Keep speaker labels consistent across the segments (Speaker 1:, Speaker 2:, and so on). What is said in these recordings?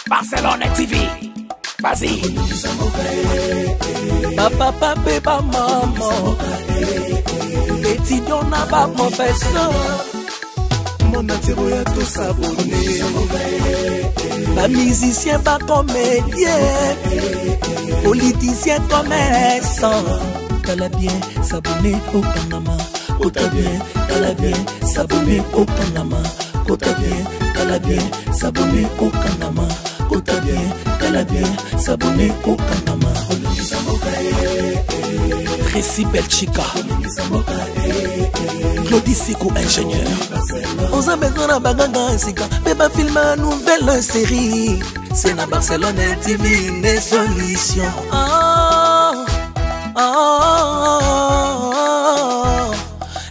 Speaker 1: Barcelone TV. Vas-y. Bapapa mpe bamama, étudiant na baprofesseur,
Speaker 2: monde entier boya tosabone.
Speaker 1: Bamusicien, bacomédien, politicien, commerçant. Tala bien, s'abonner, okangama. Kota bien, tala bien, s'abonner, okangama. Kota bien, tala bien, s'abonner, okangama. Kota bien, tala bien, s'abonner, okangama. Tracy Belchika, Claudie Sikou, ingénieur. Oza besoin na baganga ya sika mpe bafilme ya nouvelle série, c'est na Barcelone TV nde solution. Ah, ah, ah,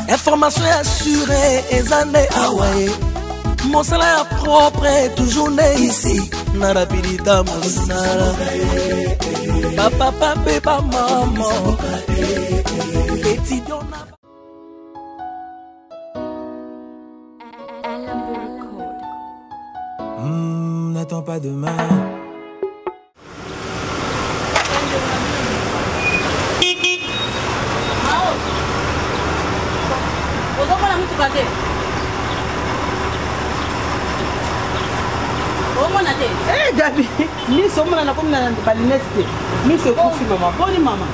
Speaker 1: information ya sure eza nde awa ye, mosala ya propre toujours nde ici na rapidita mosala. Bapapa mpe bamama, étudiant na
Speaker 2: N'attends pas demain.
Speaker 3: Ozomona mutuka te, omona te.
Speaker 4: Eh, Gabi, miso omona, nakomi na balunettes te, miso ekufi. Mama, boni mama?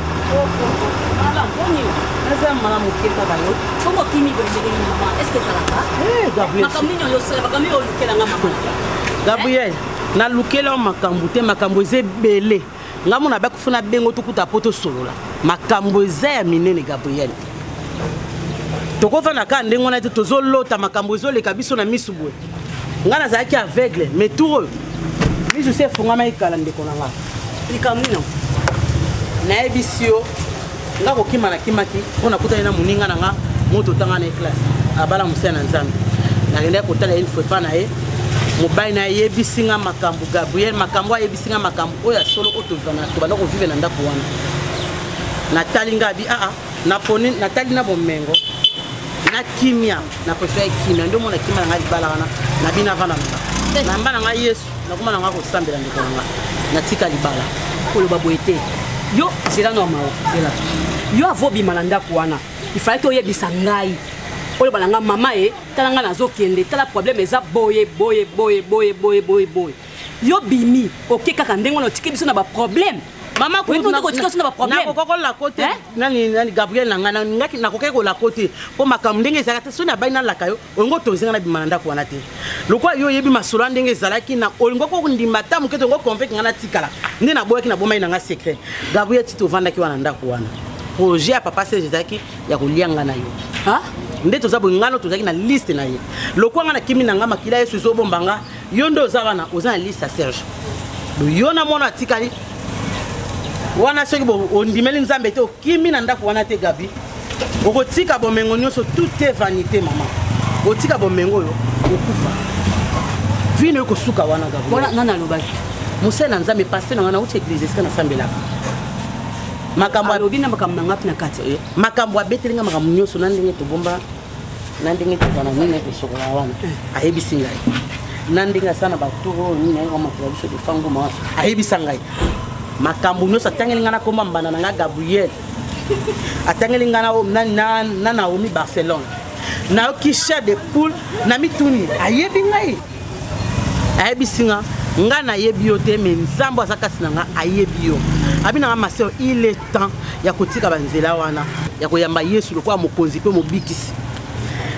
Speaker 3: Malamu, boni?
Speaker 4: Naza malamu, moke kaka yo.
Speaker 3: Bongo kimi boye ndenge nini, mama? Est ce que ezalaka?
Speaker 4: Eh, Gabriel.
Speaker 3: Makambo nini oyosala? Makambo oyo olukelanga, mama?
Speaker 4: Gabriel, nalukela yo makambo te, makambo eza ebele. Nga mona bakufa na bengo, tokuta po tosolola. Makambo eza ya minene, Gabriel. Tokofanda kaka ndenge wana te, tozolota makambo ezoleka biso na misu boye. Nga nazalaki aveugle, mais tour oyo misu se efungwamaki kala, ndeko na nga.
Speaker 3: Likambo nini?
Speaker 4: Nayebisi yo, nga kokima nakimaki mpo nakutani na moninga na nga, moto otanga na ye classe, abala mosala na Nzambe. Nakendaki kotala ye une fois epa na ye. Mobali na ayebisi nga makambo, Gabriel, makambo ayebisi nga, makambo oyo ya solo oyo tobanda kovivre na ndako wana. Natali nga abi aa naponi, natali na bomengo na kimia, na préféré kimia. Nde omona kimia na ngai, libala wana na bino avanda na nga namba na ngai Yesu, nakoma na ngai kosambela. Ndeko na nga, natika libala.
Speaker 3: Koloba boye te. Yo zela no mawa, zela. Yo avo obima na ndako wana, ifallait toyebisa ngai, oloba na ngai: mama e, tala ngai nazokende, tala problème eza boye boye boye boye boye boye boye. Yo bimi oke kaka ndenge wana, otiki biso na baproblème.
Speaker 4: Mama.
Speaker 3: Oyebi te kotika biso na baproblème.
Speaker 4: Nakoka kolako te. Nani nani, Gabriel na ngai, ngaki nakokaki kolako te mpo makambo ndenge ezalaka te. Soki nabai nalaka yo, olingo otonzi ngai nabima na ndako wana te. Lokola yo oyebi masolo ya ndenge ezalaki na olingo kondima ata moke te, olingo convaincre ngai natikala. Nde naboyaki, nabomaki na ngai secret. Gabriel, ti tovandaki wana ndako wana, projet ya papa Serge ezalaki ya kolia ngai na yo. Nde toza boye, ngai no tozalaki na liste na ye. Lokwa ngai nakimi na ngai, makila Yesu ezobomba nga. Yo nde oza wana, oza na liste ya Serge. Yo na mwana atikali wana, soki ondimeli Nzambe te, okimi na ndako wana te, Gabi, okotika bomengo nyonso. Tout est vanité, mama. Otika bomengo oyo, okufa vino ekosuka wana, Gabriel.
Speaker 3: Wana nani alobaki?
Speaker 4: Mosali na Nzambe, pasteur na ngai, nauti église esika nasambelaka. Makambo
Speaker 3: alobi na makambo na ngai mpe na kati.
Speaker 4: Makambo abeteli nga, makambo nyonso na ndenge tobomba, na ndenge tozala nini, tosokola wana. Ayebisi ngai na ndenge asala na batour oyo nini, ayekamatela biso defanguma wana. Ayebisa ngai makambo nyonso, atangeli ngai nakoma mbanda na ngai Gabriel, atangeli ngai na Naomi Barcelone. Nayoki chair de poule na mituni. Ayebi ngai, ayebisi nga: ngai nayebi yo te, mais Nzambe aza kasi na nga, ayebi yo. Abi na nga: ma sœur, il est temps ya kotika banzela wana, ya koyamba Yesu lokola mokonzi mpe mobikisi.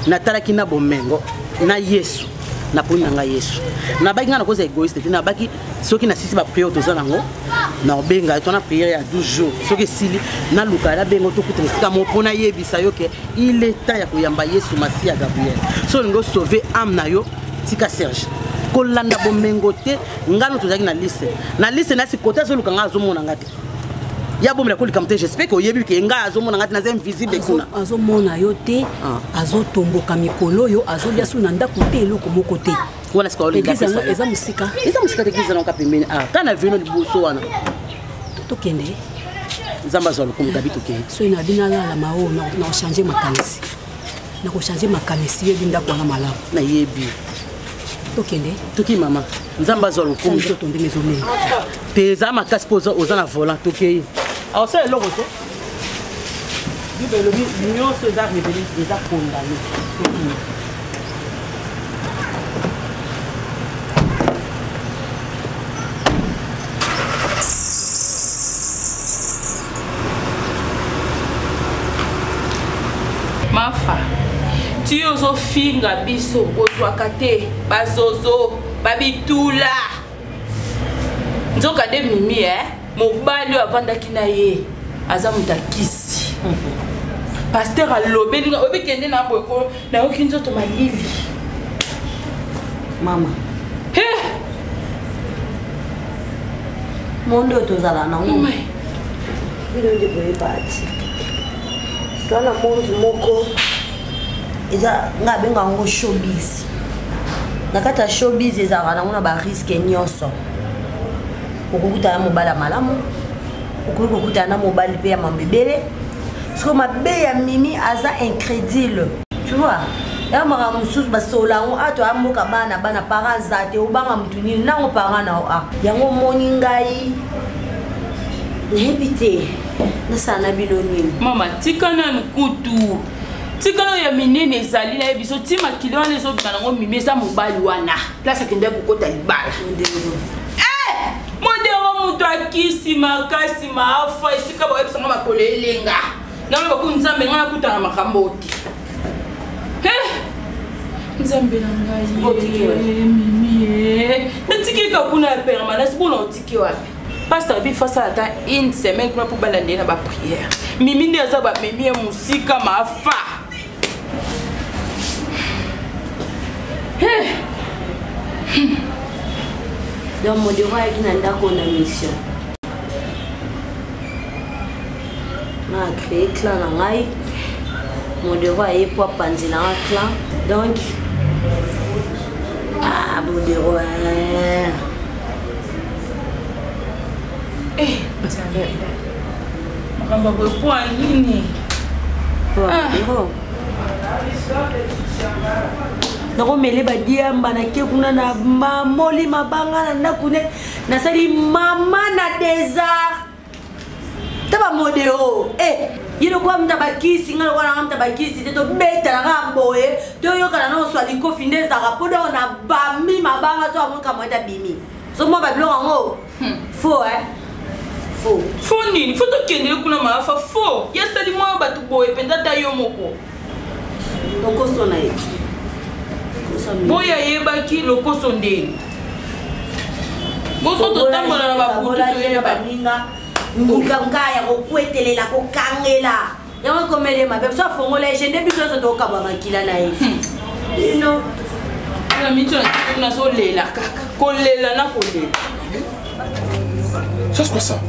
Speaker 4: Natalaki na bomengo na Yesu, naponi na ngai Yesu. Nabaki ngai nakozala égoïste te. Nabaki soki nasisi baprière toza nango, na obenga to na prière ya 12 jours, soki esili, naluka nabenga, tokutana esika moko mpo nayebisa yo ke il est temps ya koyamba Yesu Masiya. Gabriel, so olingi osauve âme na yo, tika Serge, kolanda bomengo te. Ngano tozalaki na liste, na liste nasi kote azoluka ngai, azomona nga te. Ya bomela kolika te. J'espère ke oyebi ke ngai azomona nga te, naza invisible kuna.
Speaker 3: Azomona yo te, azotomboka mikolo oyo, azolia su na ndako te, eloko moko te.
Speaker 4: Wana sika.
Speaker 3: Église yango eza mosika?
Speaker 4: Eza mosika te, église yango pembeni ah ka na veno liboso wana.
Speaker 3: Tokende.
Speaker 4: Nzambe azwa lokumu. Gabi, tokende.
Speaker 3: Soki na bino alala mao, na kochange makanisi, na kochange makanisi. Yebi ndako wana malamu?
Speaker 4: Nayebi.
Speaker 3: Tokende.
Speaker 4: Toki mama. Nzambe azwa lokumu.
Speaker 3: Nzoto ndenge ezomela.
Speaker 4: Te eza makasi mpo oza na volant tokei. Aosala eloko te. Bible elobi nyonso eza révélé eza condamné. Tokei.
Speaker 5: Mafa ti ozofinga biso ozwaka te bazozo babitula nzoka nde mimi eh? mobali oyo avandaki na ye aza moto akisi paster alobeli nga oyebi kende na boye ko nayoki nzoto malili
Speaker 6: mama
Speaker 5: hey!
Speaker 6: monde oyo tozala nango bino nde boyeba ti toa na monde moko eza nga abenga yango showbiz na kati ya showbiz ezalaka nango na bariske nyonso okokutana na mobali ya malamu okoki kokutana na mobali mpe ya mambo ebele sikoyo mabe ya mimi aza incrédule tu vois ya makambo mosusu basolola yango a toya mboka bana bana para aza te obanga motu nini nango para na yo a yango omoni ngai nayebi te nasala na bino nini
Speaker 5: mama tika nanu kutu tika oyo ya minene ezali naye biso ti makili wana ezobima nango mimi eza mobali wana place akendaki kokota libala eh! modero moto akisi makasi maafa esika bayebisanga makolo elenga naloba ku nzambe ngai nakutana makambo te eh! nzambe na ngai mimi natiki kaka kuna ya permanence bona otiki wapi pasteur abi fasala ata une semaine kuna mpo balanda ye na baprière mimi nde aza bamemi ye mosika mafa hey.
Speaker 6: Donc modero ayaki na ndako na mission na créé clan na ngai modero aye po apanzela nga clan donc ah modero eh.
Speaker 5: Eh, makambo ya boye mpo ya nini
Speaker 6: ah. nakomele badiamba nake kuna na mamoli mabanga na ndako ne nasali mama na desart ta bamodeo e eh, ye lokola muta bakisi ngai lokola nanga muta bakisi te tobetana kaka boye toyokana na oswa likofi nde ezalaka mpo dao na bambi mabanga so amoka moyete abimi somwa babiloko yango hmm. fo e eh?
Speaker 5: fo fo nini fo tokendele kuna maafa fo ye asali mwa bato boye mpenza ata yo moko
Speaker 6: lokoso na ye
Speaker 5: boye ayebaki lokoso ndeni boso totambola na babutu toyeba
Speaker 6: baninga nka ya kokwetelela kokangela yango ekomeli ye mabe biso afongola ye nde biso nyonso tokabwa makila na ye hmm. bino
Speaker 5: na mito nazolela kaka kolela na kolela.
Speaker 7: Ça, c'est quoi ça?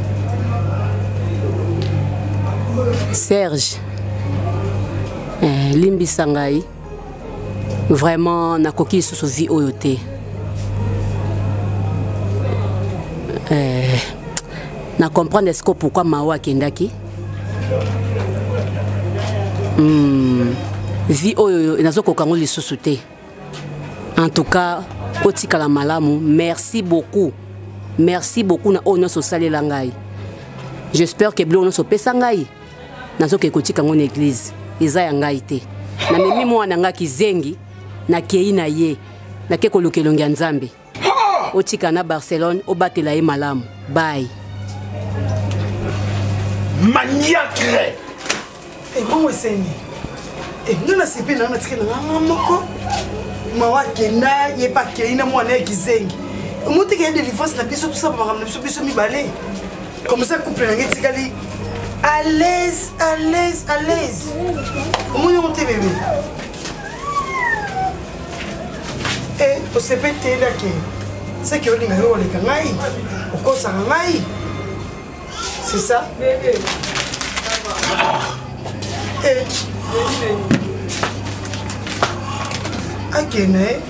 Speaker 3: Serge, eh, limbisa ngai vraiment nakoki lisusu vie oyo te eh, na comprendre siko pourquoi mao akendaki hmm, vie oyo nazokoka yango lisusu te. En tout cas, otikala malamu. Merci beaucoup. Merci beaucoup na oyo nyonso osalela ngai. J'espère que biloko nyonso opesa ngai nazokende kotika yango na église. Eza ya ngai te. Namemi mwana ngai kizengi, nakei na ye, nake koluka elongi ya Nzambe. Otika na Barcelone, obatela ye malamu. Bye.
Speaker 7: Maniacre!
Speaker 8: Ebongo esengi nga nasepeli nanga natikali na nganga moko mawa akenda ye mpe akei na mwana ye kizengi omotiki ye délivrance na biso tosala makambo na biso biso mibale comme ça couple na ngai etikali à l'aise à l'aise à l'aise omoni yango te bebe e osepeli te elake seke olinga yo oleka ngai okosaka ngai C'est ça Eh. Akene.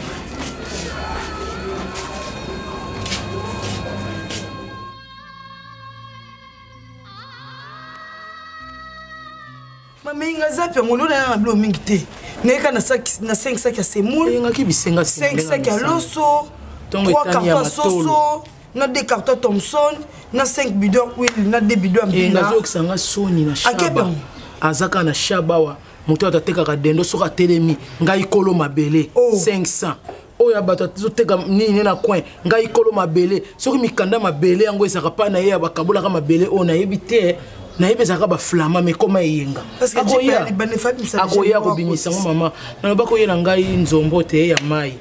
Speaker 8: Mami nga zapi yango lola na bilo mingi te. Nayeka na 5 sac ya semoule,
Speaker 4: Eyengaki bisenga
Speaker 8: 5 sac ya loso,
Speaker 4: Ntongo
Speaker 8: 3
Speaker 4: etani ya
Speaker 8: carton ya soso, na 2 carton Thomson, na 5 bidon huile, na 2 bidon ya mbila.
Speaker 4: Nazokisa nga soni na
Speaker 8: Akebe
Speaker 4: shaba.
Speaker 8: yango.
Speaker 4: Aza kaka na shaba awa, moto oyo atekaka dendo, soki atelemi, ngai kolo mabele.
Speaker 8: Oh.
Speaker 4: 500 oyo ya bato azoteka nini na coin, ngai kolo mabele. Soki mikanda mabele yango ezalaka mpa na ye, ya bakabolaka mabele oyo nayebi te, nayebi ezalaka baflama, mais koma eyenga.
Speaker 8: Parce que
Speaker 4: Akoya.
Speaker 8: Jeep ya libanda efabimisa
Speaker 4: Akoya
Speaker 8: déjà
Speaker 4: kobimisa ngo. Mama, nalobaka oyela ngai nzombo te ya mai.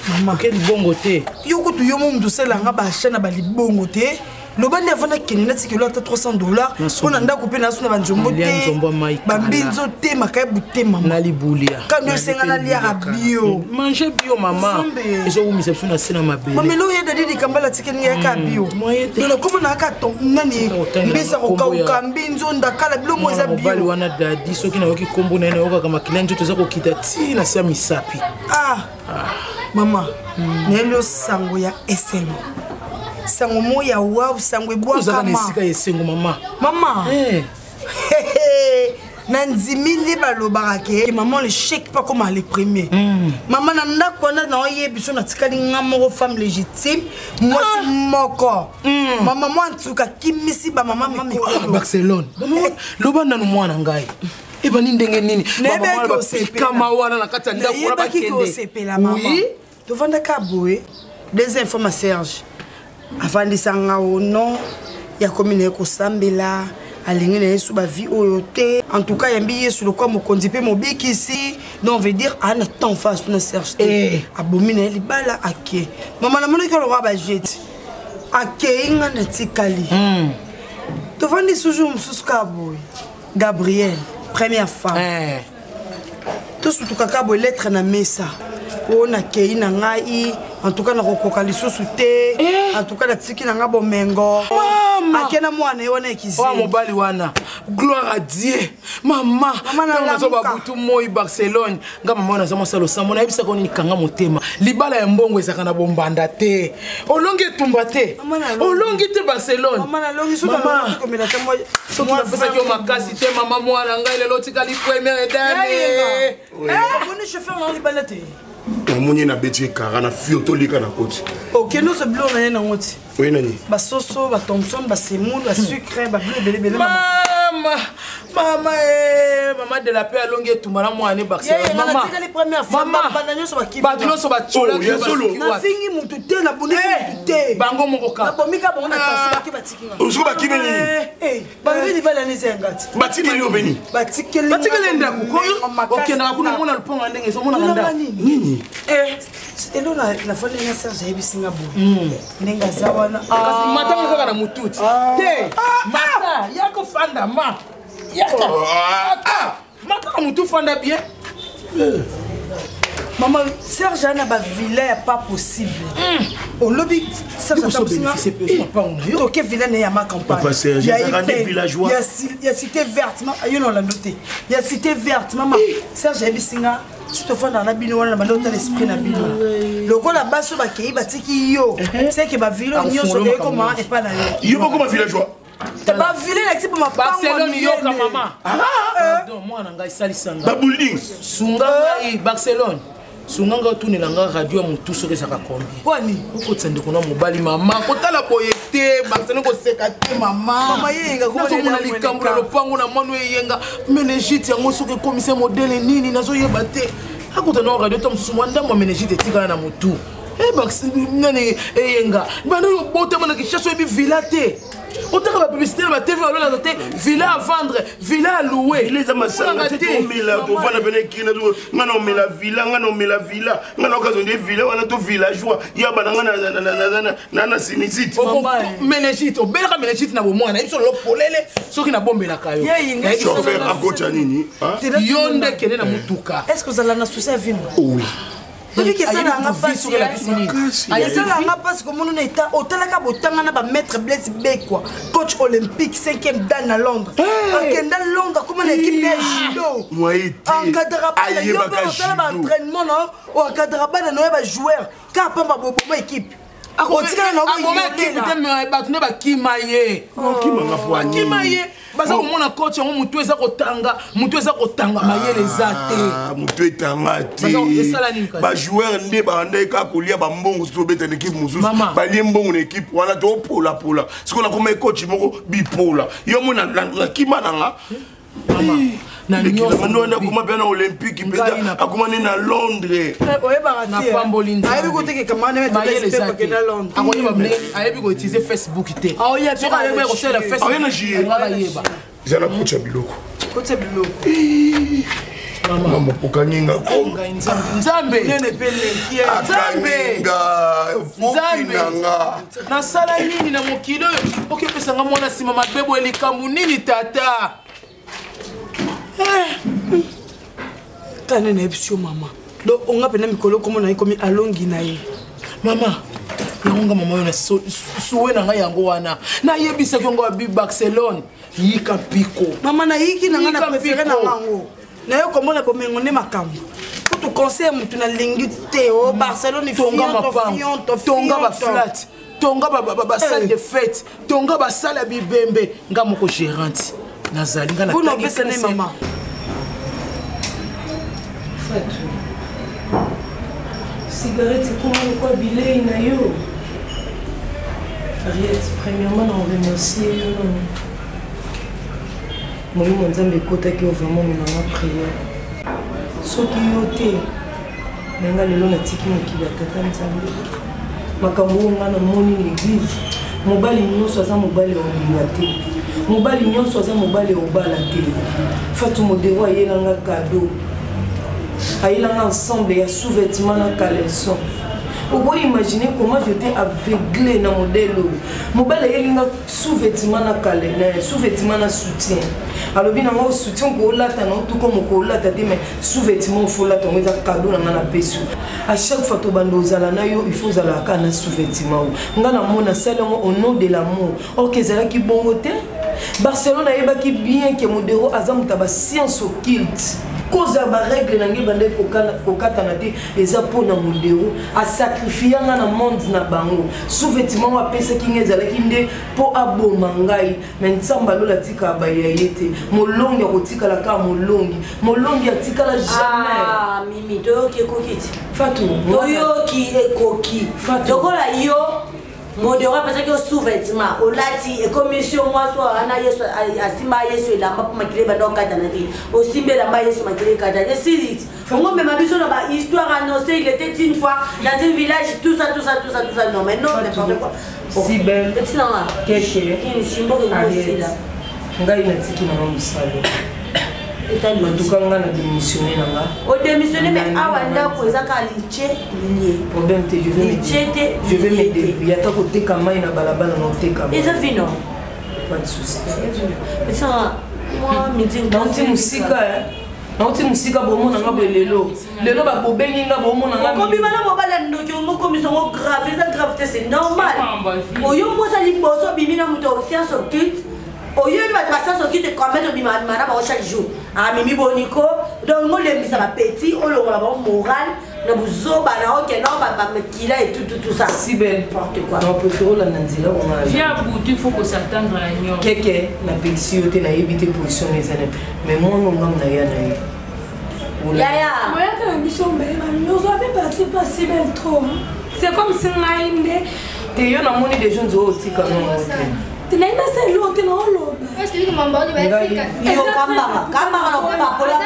Speaker 8: Mama.
Speaker 4: Oke libongo te.
Speaker 8: Yo kutu, yo mo moto osalelanga baachat na balibongo te. Loba nde avanda kende natikelo ata 300 $ mpo na ndako mpe naso na banzombo
Speaker 4: Nalia
Speaker 8: te,
Speaker 4: nzombo ya mai kala.
Speaker 8: bambinzo te, makayebu te, mama.
Speaker 4: Na libulia.
Speaker 8: Kando esenga naliaka bio.
Speaker 4: Mange bio, mama.
Speaker 8: Nzambe.
Speaker 4: Ezowumisa biso na se na mabele.
Speaker 8: Mamelo oyo dadi likambala atikeli ngai yaka bio.
Speaker 4: Moyen te.
Speaker 8: Donc nakoma na kaka nani,
Speaker 4: Otangela
Speaker 8: mbisa,
Speaker 4: kombo ya-
Speaker 8: kokauka, mbinzo, ndakala, bilo mo eza
Speaker 4: Mwana mobali
Speaker 8: bio.
Speaker 4: wana dadi, soki nayoki nkombo na ye, nayokaka makila nzoto eza kokita ti na se ya misapi.
Speaker 8: Ah mama, nayeli yo sango ya esengo, sango mo ya waw, sango
Speaker 4: Ozalaka na
Speaker 8: ebwakama.
Speaker 4: esika ya esengo, mama.
Speaker 8: Mama,
Speaker 4: Eh,
Speaker 8: na ndimi nde balobaka ke maman, l'échec pas comme le premier. Mama, na ndako wana naoyebi biso, natikali nga moko femme légitime, mwasi moko. Mama, mwa ntuka kimisi bamama mikolo.
Speaker 4: Barcelone. Mama, loba nanu, mwana ngai ebandi ndenge nini?
Speaker 8: Nayebaki
Speaker 4: Bamama wana
Speaker 8: osepela.
Speaker 4: bapikama wana na kati ya ndako wana
Speaker 8: Nayebaki
Speaker 4: bakende.
Speaker 8: kosepela, mama.
Speaker 4: Oui.
Speaker 8: Tovandaka boye, deuxième fois ma Serge avandisanga o non, ya komi na ye kosambela, alingi na yesu bavie oyo te. En tout cas yambi Yesu lokwa mokonzi mpe mobikisi. Donc veut dire aa na temps face na Serge te.
Speaker 4: Eh.
Speaker 8: Abomi na ye libala, ake. Mama, namonaki alokwa bajeti, akei, nga natikali. Tovandi toujours mosusu kaka boye, Gabriel, première femme.
Speaker 4: Eh.
Speaker 8: Tosutuka kaka boye, lettre na mesa oyo, nakei na ngai, en tout cas nakokoka lisusu te, en tout cas natiki na ngai bomengo.
Speaker 4: Mama!
Speaker 8: Ake na mwana ye wana
Speaker 4: Oyo
Speaker 8: ekizeli.
Speaker 4: mobali wana, gloire à Dieu, mama.
Speaker 8: Mama,
Speaker 4: Ntango nazo
Speaker 8: nalamuka.
Speaker 4: babutu moi Barcelone, nga mama wana aza mwasi ya losambo. Nayebisaka nini? Kanga motema, libala ya mbongo ezalaka na bombanda te. Olongi etumba te.
Speaker 8: Mama, nalongi.
Speaker 4: Olongi te, Barcelone.
Speaker 8: Mama, nalongi. Soki
Speaker 4: Mama,
Speaker 8: nalongi komela te
Speaker 4: soki napesaki yo makasi te, mama, mwana ngai lelo otikali première dame.
Speaker 8: Omoni chauffeur na libanda te.
Speaker 7: Namoni ye, nabeti ekara na fio, tolika na koti.
Speaker 8: Okende ozwa biloko na ye nango ti.
Speaker 7: Oye nani?
Speaker 8: Basoso, bathomson, basemoule, basucre, babilo ebelebele.
Speaker 4: Mama, mama, eh, mama de la paix alongi etumba na mwana Barcelone. Mama,
Speaker 8: Natikali première fois.
Speaker 4: Mama,
Speaker 8: banda nyonso bakimi.
Speaker 4: Bato nyonso
Speaker 7: Oh, ya solo.
Speaker 8: Nafingi mutu te, nabundisi mutu te.
Speaker 4: Bango moko kaka.
Speaker 8: Nabomika bango na tension, baki batiki nga.
Speaker 7: Soki bakimeli nini?
Speaker 8: Balobi libala neza yanga ti.
Speaker 7: Batikeli yo beni?
Speaker 8: Batikeli.
Speaker 4: Batikeli ndako koyo okendaka kuna, omona lupango ya ndenge ezomonaka
Speaker 8: Olanga
Speaker 4: ndako.
Speaker 8: nini?
Speaker 7: Nini?
Speaker 8: Elo nafandi na Serge, ayebisi nga boye ndenge aza wana.
Speaker 4: Kasi matanga kaka na mututi te. Mata, yaka ofanda, ma yaka. Mata, mata na mutu, fanda bien.
Speaker 8: Mama, Serge ana bavilla ya pas possible. Olobi Serge
Speaker 4: Bénéficie mpe mapango na yo.
Speaker 8: Toke villa na ye ya ma campagne.
Speaker 7: Papa Serge,
Speaker 8: Ya
Speaker 7: ezalaka nde
Speaker 8: Ipene,
Speaker 7: villageois.
Speaker 8: ya Cité Verte. Yo na Olando te, ya Cité Verte. Mama, Serge ayebisi nga si tofandaka na bino wana, na banda otala esprit na bino lokola basi oyo bakei batiki yo, seke bavilla oyo nyonso
Speaker 4: Akofungola
Speaker 8: ekoma
Speaker 4: makambo.
Speaker 8: epa na yo.
Speaker 7: Yo moko bavillageois.
Speaker 8: Bavilla elakisi mpo mapango
Speaker 4: Barcelone, yoka.
Speaker 8: minene.
Speaker 4: Mama, pardon, mwana ngai, salisa ngai.
Speaker 7: Babuilding.
Speaker 4: Sunga ngai, Barcelone, sunga ngai, otunela ngai radio ya motu soki ezalaka combien.
Speaker 8: Wani?
Speaker 4: Okotisa ndeko na mobali, mama, kotala boye te, Barcelone, koseka te, mama.
Speaker 8: Mama, yeyenga, komona
Speaker 4: Nazomona
Speaker 8: eloko
Speaker 4: likambo na
Speaker 8: eleka.
Speaker 4: lopango na mwana eyenga méningite yango, soki ekomisa modele nini, nazoyeba te. Akota na radio ta mosusu, mwa ndambo ya méningite etikala na motu. Nani eyenga banda oyo obotama na Kinshasa, oyebi villa te? Otaka bapublicité na batv, balolaka te villa à vendre, villa à louer.
Speaker 7: Villa eza masanga te. Tomela, tovanda pene kina, nga na omela villa, nga na omela villa, nga na okazo nde villa wana to villageois ya bana nga na sinusite.
Speaker 4: Méningite, obelaka méningite na bomwana biso lelo polele, soki nabombelaka yo.
Speaker 7: Chauffeur akotya nini?
Speaker 4: Yo nde kende na motuka.
Speaker 8: Est ce que ozala na souci ya vino?
Speaker 7: Oui.
Speaker 8: Oyebi esalanga mpasi, esalanga mpasi komona na eta otalaka botanga na bamaître Blaise Bekwa, coach olympique 5e dan na Londres. Akenda Londres, akoma na équipe ya judo, encadra bana. Yo mpe osala baentraînement na oencadra bana na yo ya bajoueur, kaka pamba boboma équipe. Otikala na
Speaker 9: Aboma ekipe te, mais bato nde bakima ye.
Speaker 7: Bakimanga po nini?
Speaker 9: Bakima ye. Baza komona coach yango motu eza kotanga, motu eza kotanga mayele eza te.
Speaker 7: Ah, motu etanga te.
Speaker 9: Esala nini kasi?
Speaker 7: Bajoueur nde bandaki kaka kolia bambongo soki tobeta na ekipe mosusu.
Speaker 9: Mama.
Speaker 7: Balie mbongo na ekipe wana topolapola. Sikoyo nakoma coach moko bipola. Yo mo nakima na nga.
Speaker 9: Na nyonso
Speaker 7: Mando wana akoma mpe na olympique mpenza akoma nde na Londres.
Speaker 8: Oyebaka te.
Speaker 9: Napamboli Nzambe.
Speaker 8: Ayebi koteka kamane.
Speaker 9: Mayele eza te.
Speaker 8: Londres.
Speaker 9: Akoyeba ndenge ayebi koutilize Facebook te.
Speaker 8: Aoya
Speaker 9: Soki ayebi kosalela Facebook,
Speaker 7: Aoya na juillet.
Speaker 9: alingaka ayeba.
Speaker 7: Eza na coach ya biloko.
Speaker 8: Kotia biloko.
Speaker 7: Mama okangi nga ko.
Speaker 9: Ngai Nzambe, Nzambe.
Speaker 8: Nene mpe leki.
Speaker 9: Nzambe.
Speaker 7: Akangi nga fofi na nga.
Speaker 9: Nasala nini na mokili oyo okepesa nga mwana nsima mabe boye? Likambo nini tata?
Speaker 8: Tala nde nayebisi yo mama, donc onga mpena mikolo komona ye komi alongi na ye.
Speaker 9: Mama, yango nga mama oyo na suwe na ngai yango wana nayebisaki yango abi Barcelone yika mpiko.
Speaker 8: Mama, nayiki na nga na
Speaker 9: Yika
Speaker 8: préféré na
Speaker 9: mpiko.
Speaker 8: ngango naye komona bomengo nde makambo kutu conseil ya motu nalingi te o Barcelone.
Speaker 9: Tonga mapango, tonga baflat, tonga basalle de fête, tonga basale ya bibembe. Nga moko gérante nazali nga.
Speaker 8: Mpona
Speaker 9: natangi
Speaker 8: opesa nde
Speaker 9: classe.
Speaker 8: mama.
Speaker 10: Fatou, cigarette ekoma lokwa bilei na yo. Ariette, premièrement na remercie yo nano. Molimo Nzambe ekotaki yo vraiment omenanga prière. Soki yo te, me nga lelo natiki mokili ya tata Nzambe. Makambo oyo nga namoni na église, mobali nyonso aza mobali ya olinga te, mobali nyonso aza mobali ya obala te. Fatou, Modero ayelanga cadeau, ayelanga ensemble ya sous-vêtement na caleçon. Okoki imaginer comment j'étais aveuglé na modèle oyo. Mobali ayelinga sous-vêtement na cale na sous-vêtement na soutien, alobi nango soutien koolata na otuka mokoolata te, mais sous-vêtement ofolata yango, eza cadeau na nga napesi yo. À chaque fois tobanda ozala na yo, il faut ozalaka kaka na sous-vêtement oyo. Nga namona asali yango au nom de l'amour, or ke ezalaki bongo te. Barcelone ayebaki bien ke Modero aza moto ya bascience occulte. Cause ya barègle na ngai ebandaki kokatana te, eza mpo na Modero asakrifia nga na monde na bango. Sous-vêtement oyo apesaki ngai ezalaki nde mpo aboma ngai. Me Nzambe alola atikala baya ye te. Molongi akotikala kaka molongi, molongi atikala jamais.
Speaker 6: Ah, Mimi, toyoki, ekoki ti.
Speaker 10: Fatou.
Speaker 6: Toyoki, ekoki.
Speaker 10: Fatou.
Speaker 6: Lokola yo Modero apesaki yo sous-vêtement olati, ekomisi yo mwasi oyo wana Yesu asimba Yesu elamba mpo makili ebanda okatana te. Osimbi elamba Yesu, makili ekatana, esili ti. Ongo mema biso na bahistoire annoncé il était une fois dans un village, tout ça, tout ça, tout ça, tout ça. Non mais non, n'importe quoi.
Speaker 10: Si belle.
Speaker 6: Petit nanga.
Speaker 10: Keke.
Speaker 6: Simboke.
Speaker 10: Ariette.
Speaker 6: Kosila.
Speaker 10: Ngai natiki nanga mosala. En tout cas nga na démissionné na nga.
Speaker 6: Odémissionné, mais awa ndako eza kaka liche lilie.
Speaker 10: Problème te, je vais me
Speaker 6: Liche te.
Speaker 10: je vais me débrouiller. Ata koteka mai na balabala, na oteka mai.
Speaker 6: Eza vino.
Speaker 10: Pas de souci.
Speaker 6: Petit nanga, mwa midi.
Speaker 10: Nauti mosika, eh. Nauti mosika, bomona nga boye lelo. Lelo bobengi nga, bomona nga.
Speaker 6: Okobima na mobali ya ndoki, omokomisa yango grave. Eza grave te, c'est normal. Oyo mosa liboso obimi na moto ya science occulte, oyebi bato ba science occulte combien obima na bango chaque jour. Amimi boniko, donc ngolembisa bapeti, olongola bango moral na buzoba na okenda bamakila et tout, tout, tout ça.
Speaker 10: Si belle.
Speaker 6: N'importe quoi.
Speaker 10: Na préféré olanda nzela onga.
Speaker 5: Via butu, il faut qu'on s'attendre na nyonso.
Speaker 10: Keke, napekisi yo te, nayebi te position na eza nini, mais mwana ongamu na ya na ye.
Speaker 6: Yaya.
Speaker 11: Oyaka na biso mbele mami, ozwa mpe parti mpo asibel trop. C'est comme si ngai nde
Speaker 10: Te, yo namoni deja nzoa otika nongo te.
Speaker 11: Te, nayebi asa eloko te, naoloba.
Speaker 6: Yo kambaka kambaka na kopakola.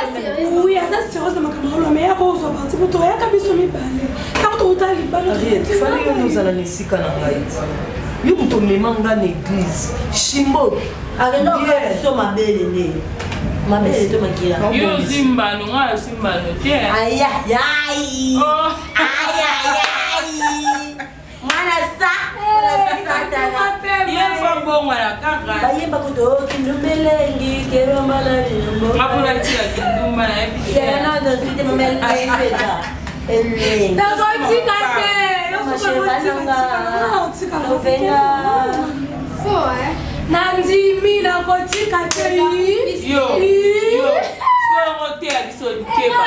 Speaker 11: Oui, aza sérieuse na makambo oloba, mais yaka ozwa parti mpo toyaka biso mibale ntango touta libala.
Speaker 10: Ariette, fali yo nde ozala na esika na ngai te. Yo moto omema nga na église Shimbo.
Speaker 6: Akenda okatiso mabele nde mabele to makila.
Speaker 5: Yo ozwi mbano, nga azwi mbano te.
Speaker 6: Ayayai.
Speaker 5: Oh.
Speaker 6: Ayayai, mwana sa satana.
Speaker 5: Ye fa mbongwana kaka.
Speaker 6: Bayemba kuto kindumelengi keromala.
Speaker 5: Ngapona tia kindumba nayebi te.
Speaker 6: Elengi.
Speaker 11: Nakotika te. Nandimi, nakotika te.
Speaker 5: Yo yo, sikoyo yango te ya biso likeba.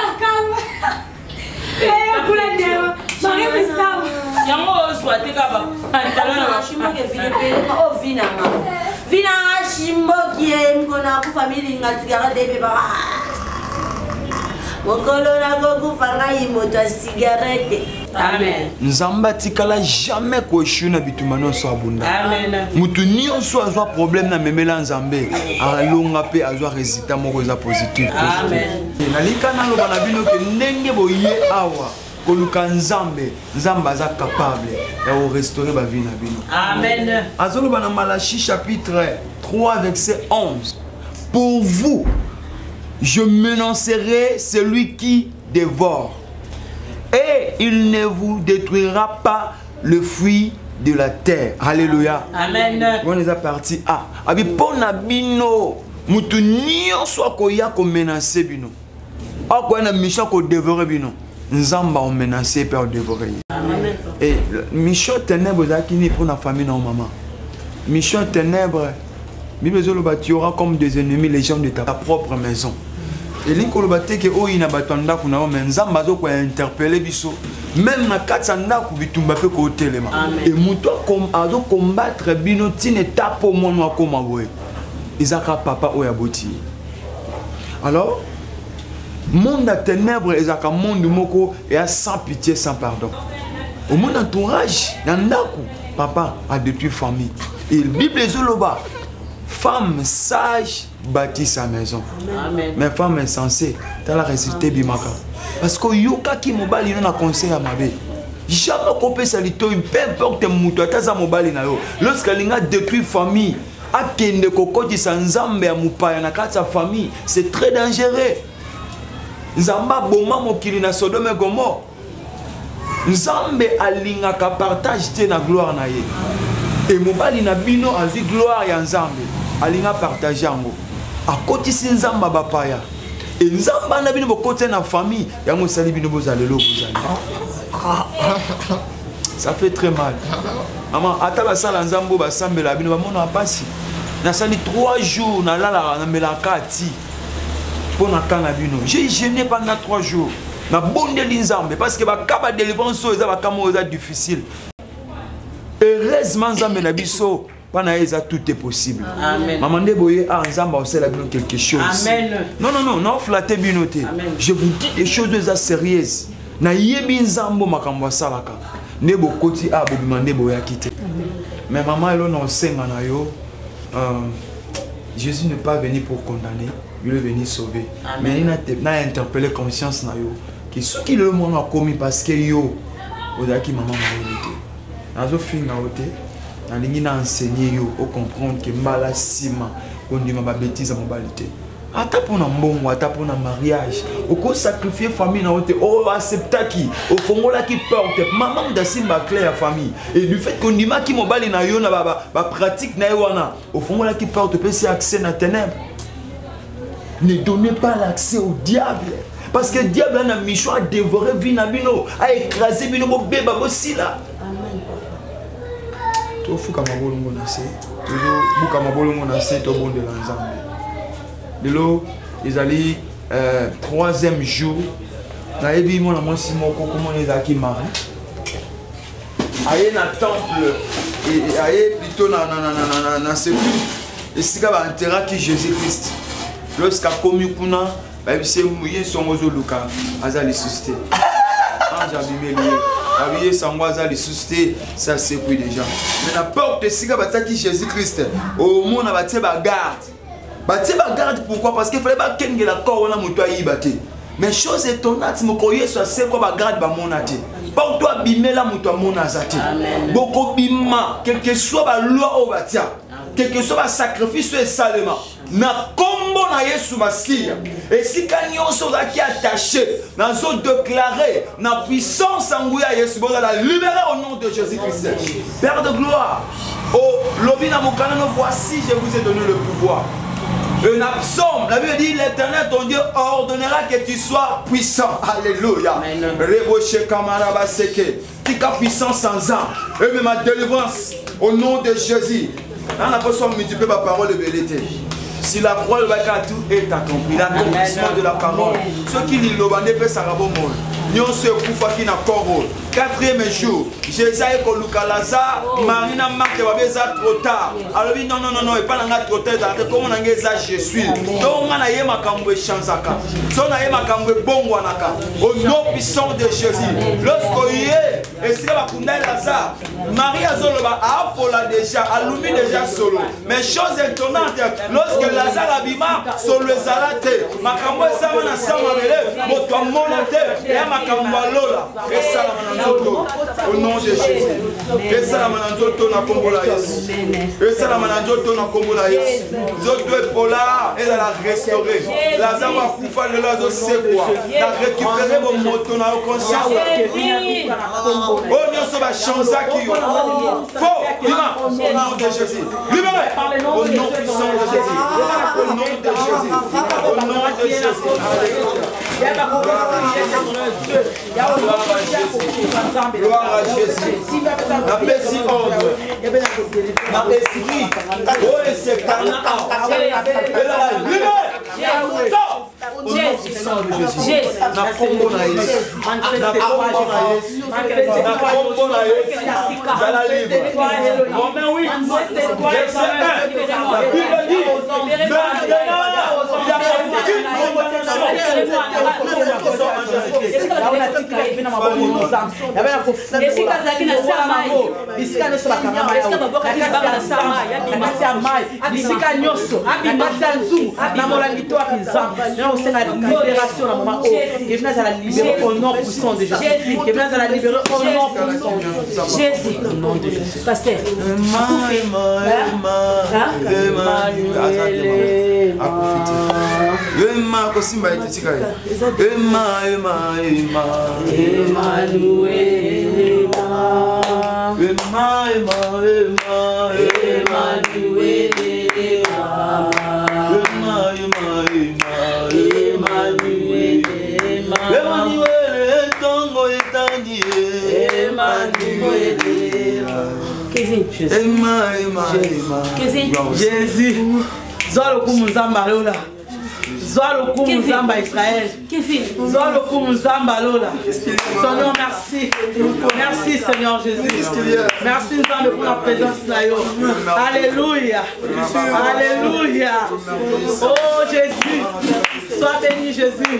Speaker 11: Kula ndeo marie misawa.
Speaker 5: Yango ozwa te kaka
Speaker 6: bapantalon. Vinanga vinanga shimboki ye mokolo nakufa milinga sigarete ebeba. Mokolo nakokufa ngai moto ya sigarete.
Speaker 5: Amen.
Speaker 12: Nzambe atikala jamais koeshuwe na bitumba nyonso abunda. Moto nyonso azwa problème na memela Nzambe, alonga mpe azwa résultat moko eza positif. Nalika naloba na bino ke ndenge boye awa koluka Nzambe, Nzambe aza capable ya korestaurer bavie na bino.
Speaker 5: Amen.
Speaker 12: Azoloba na Malachie chapitre 3 verset 11: pour vous je menacerai celui qui dévore et il ne vous détruira pas le fruit de la terre. Alléluia.
Speaker 5: Amen.
Speaker 12: Wana eza partie A. Abi mpo na bino, moto nyonso akoya komenace bino, akoya na mission akodévore bino, Nzambe aomenace mpe aodévore ye. E mission ténèbre ezalaki nini mpo na famille na yo, mama? Mission ténèbre, Bible ezoloba: tu auras comme des ennemis les gens de ta propre maison. Elingi koloba te ke oyo na bato ya ndako na yo, me Nzambe azokointerpeller biso, même na kati ya ndako bitumba mpe kotelema. E moto azokombattre bino ntina etape mwana akóma boye, eza kaka papa oyo aboti ye. Alors monde ya ténèbre ezalaka monde moko eya sans pitié, sans pardon. Omoni entourage na ndako, papa adétruit famille. Et Bible ezoloba: femme sage bâtit sa maison.
Speaker 4: Amen.
Speaker 12: Mais femme insensée, tala résultat ebimaka, parce que oyokaki mobali no na conseil ya mabe. Jamais okopesa litoi, peu importe moto, ata aza mobali na yo. Lorsque alingi adétruire famille, akende kokotisa nzambe ya mopaya na kati ya famille, c'est très dangereux. Nzambe aboma mokili na Sodome et Gomorrhe. Nzambe alingaka partage te na gloire na ye. E mobali na bino azwi gloire ya Nzambe, alinga partage yango, akotisi nzambe ya bapaya. E nzambe wana bino bokotisa na famille, yango esali bino bozala lelo bozali. Ça fait très mal, mama. Ata basala nzambe oyo basambela bino, bamonaka mpasi. Nasali 3 jours, nalalaka, namelaka ti mpo na ka na bino. J'ai jeûné pendant 3 jours, nabondeli Nzambe, parce que baka badélivrance oyo eza baka moko eza difficile. Heureusement Nzambe na biso, mpa na ye eza tout est possible.
Speaker 4: Amen.
Speaker 12: Mama, nde boye ah, Nzambe aosala bino quelque chose.
Speaker 4: Amen.
Speaker 12: Non, non, non, naoflatter bino te. Je vous dis des choses oyo eza sérieuse. Nayebi Nzambe makambo asalaka. Nde bokoti a bobima nde boyaki te. Mais mama, elo na osenga na yo, Jésus n'est pas venu pour condamner, il est venu sauver.
Speaker 4: Amen.
Speaker 12: Mais il na interpellé conscience na yo ke soki lelo mwana akomi, parce que yo ozalaki mama mayele te. Nazofinga yo te, nalingi na enseigner yo ocomprendre ke mbala nsima kondima babêtises ya mobali te, ata mpona mbongo, ata mpona mariage, okosacrifier famille na yo te. Oyo acceptaki, ofongolaki porte, mama moto asimba clé ya famille. Et du fait kondimaki mobali na yo na bapratique na ye wana, ofongolaki porte, opesi accès na ténèbre. Ne donnez pas l'accès au diable, parce que diable a na mission à dévorer vie na bino, à écraser bino, bobeba, bosila. Tofuka mabolongo na se, tozobuka mabolongo na se, tobondela Nzambe. Lelo ezali troisième jour. Nayebi mwana mwasi moko, komona ezalaki Marie, aye na temple, aye plutôt na sépulcre esika baenterraki Jésus Christ. Lorsque akomi kuna, bayebisi ye songo ozoluka aza lisusu te. Ange abimeli ye, abi ye sango aza lisusu te, ça sekwi déjà. Mais na porte esika batiaki Jésus Christ, omona batie bagarde. Batie bagarde pourquoi? Parce que fallait bakengela corps wana, moto ayiba te. Mais chose étonnante, mokolo Yesu asekwa, bagarde bamona te. Porte abimela, moto amona aza te. Bokobima, quelque soit baloi oyo batia, quelque soit basacrifice oyo esalema na nkombo na Yesu Masiya, esika nyonso ozalaki attaché, nazodéclarer na puissance ya nguya ya Yesu, bozala libéré au nom de Jésus Christ. Père de gloire, olobi na mokanda no: voici, je vous ai donné le pouvoir. Un psaume, la Bible dit: l'Éternel ton Dieu ordonnera que tu sois puissant. Alléluia. Reboche kamaraba seke. Tika puissance sans âme. Et ma délivrance au nom de Jésus. On a pas multiplier ma parole de vérité. Si la parole va, tout est accompli. L'accomplissement de la parole. Ce qui liloba nde epesaka bomoi. Nyonso ekufaki na corps oyo. Quatrième jour, Jésus aye koluka Lazare, oh. Marie na Marthe babi eza trop tard. Alobi non non non non, epa na nga trop tard ezalaka te, kombo na nga eza je suis. Donc nga na ye makambo echangeaka. So na ye makambo ebongwanaka. Au nom puissant de Jésus. Lorsque ye esika bakunda ye Lazare, Marie azoloba apola déjà, alumi déjà solo. Mais chose étonnante, lorsque Lazare abima, solo ezala te. Makambo esama na sa mabele, moto amona te, ya makambo alola. Esalama na nzoto au nom de Jésus. Esalama na nzoto na kombo la Yesu. Esalama na nzoto na kombo la Yesu. Nzoto epola ezala restauré. Lazare akufa lelo azosekwa. Na récupérer bomoto na yo conscience. Oyo nyonso bachangeaki yo. Faux, bima, au nom de Jésus. Libéré, au nom puissant de Jésus. Au nom de Jésus. Au nom de Jésus. Gloire à Jésus. Napesi ordre na esprit oyo esekana awa elala libéré. Au nom puissant de Jésus. Na kombo na Yesu. Na kombo na Yesu. Na kombo na Yesu. Zala libre. Romains 8, verset 1. La Bible dit, maintenant, il n'y a aucune
Speaker 3: esika azalaki na sa mai
Speaker 4: bisika nyonso bakangama na kati ya mai bisika nyonso na kati ya nzungu na molangi to wapi nzambe na kosenga libération na moma oyo kevin azala libéré au nom puissant de jésus kevin azala libéré au nom puissant de
Speaker 3: jésus
Speaker 4: au nom de jésus
Speaker 3: pasteur
Speaker 12: akufi te ema kosimba ete tika ye ema ema ema
Speaker 5: Emmanuel
Speaker 12: ema ema ema
Speaker 5: Emmanuel
Speaker 12: ema ema ema
Speaker 5: Emmanuel
Speaker 12: Emmanuel ntongo etandi ye
Speaker 5: Emmanuel
Speaker 3: Kevin
Speaker 12: ema ema ema
Speaker 3: Kevin
Speaker 4: Jésus zwa lokumu nzambe alola zwa lokumu nzambe ya israel zwa lokumu nzambe alola seigneur merci merci seigneur jésus merci nzambe pour la présence na yo alléluia alléluia oh jésus sois béni jésus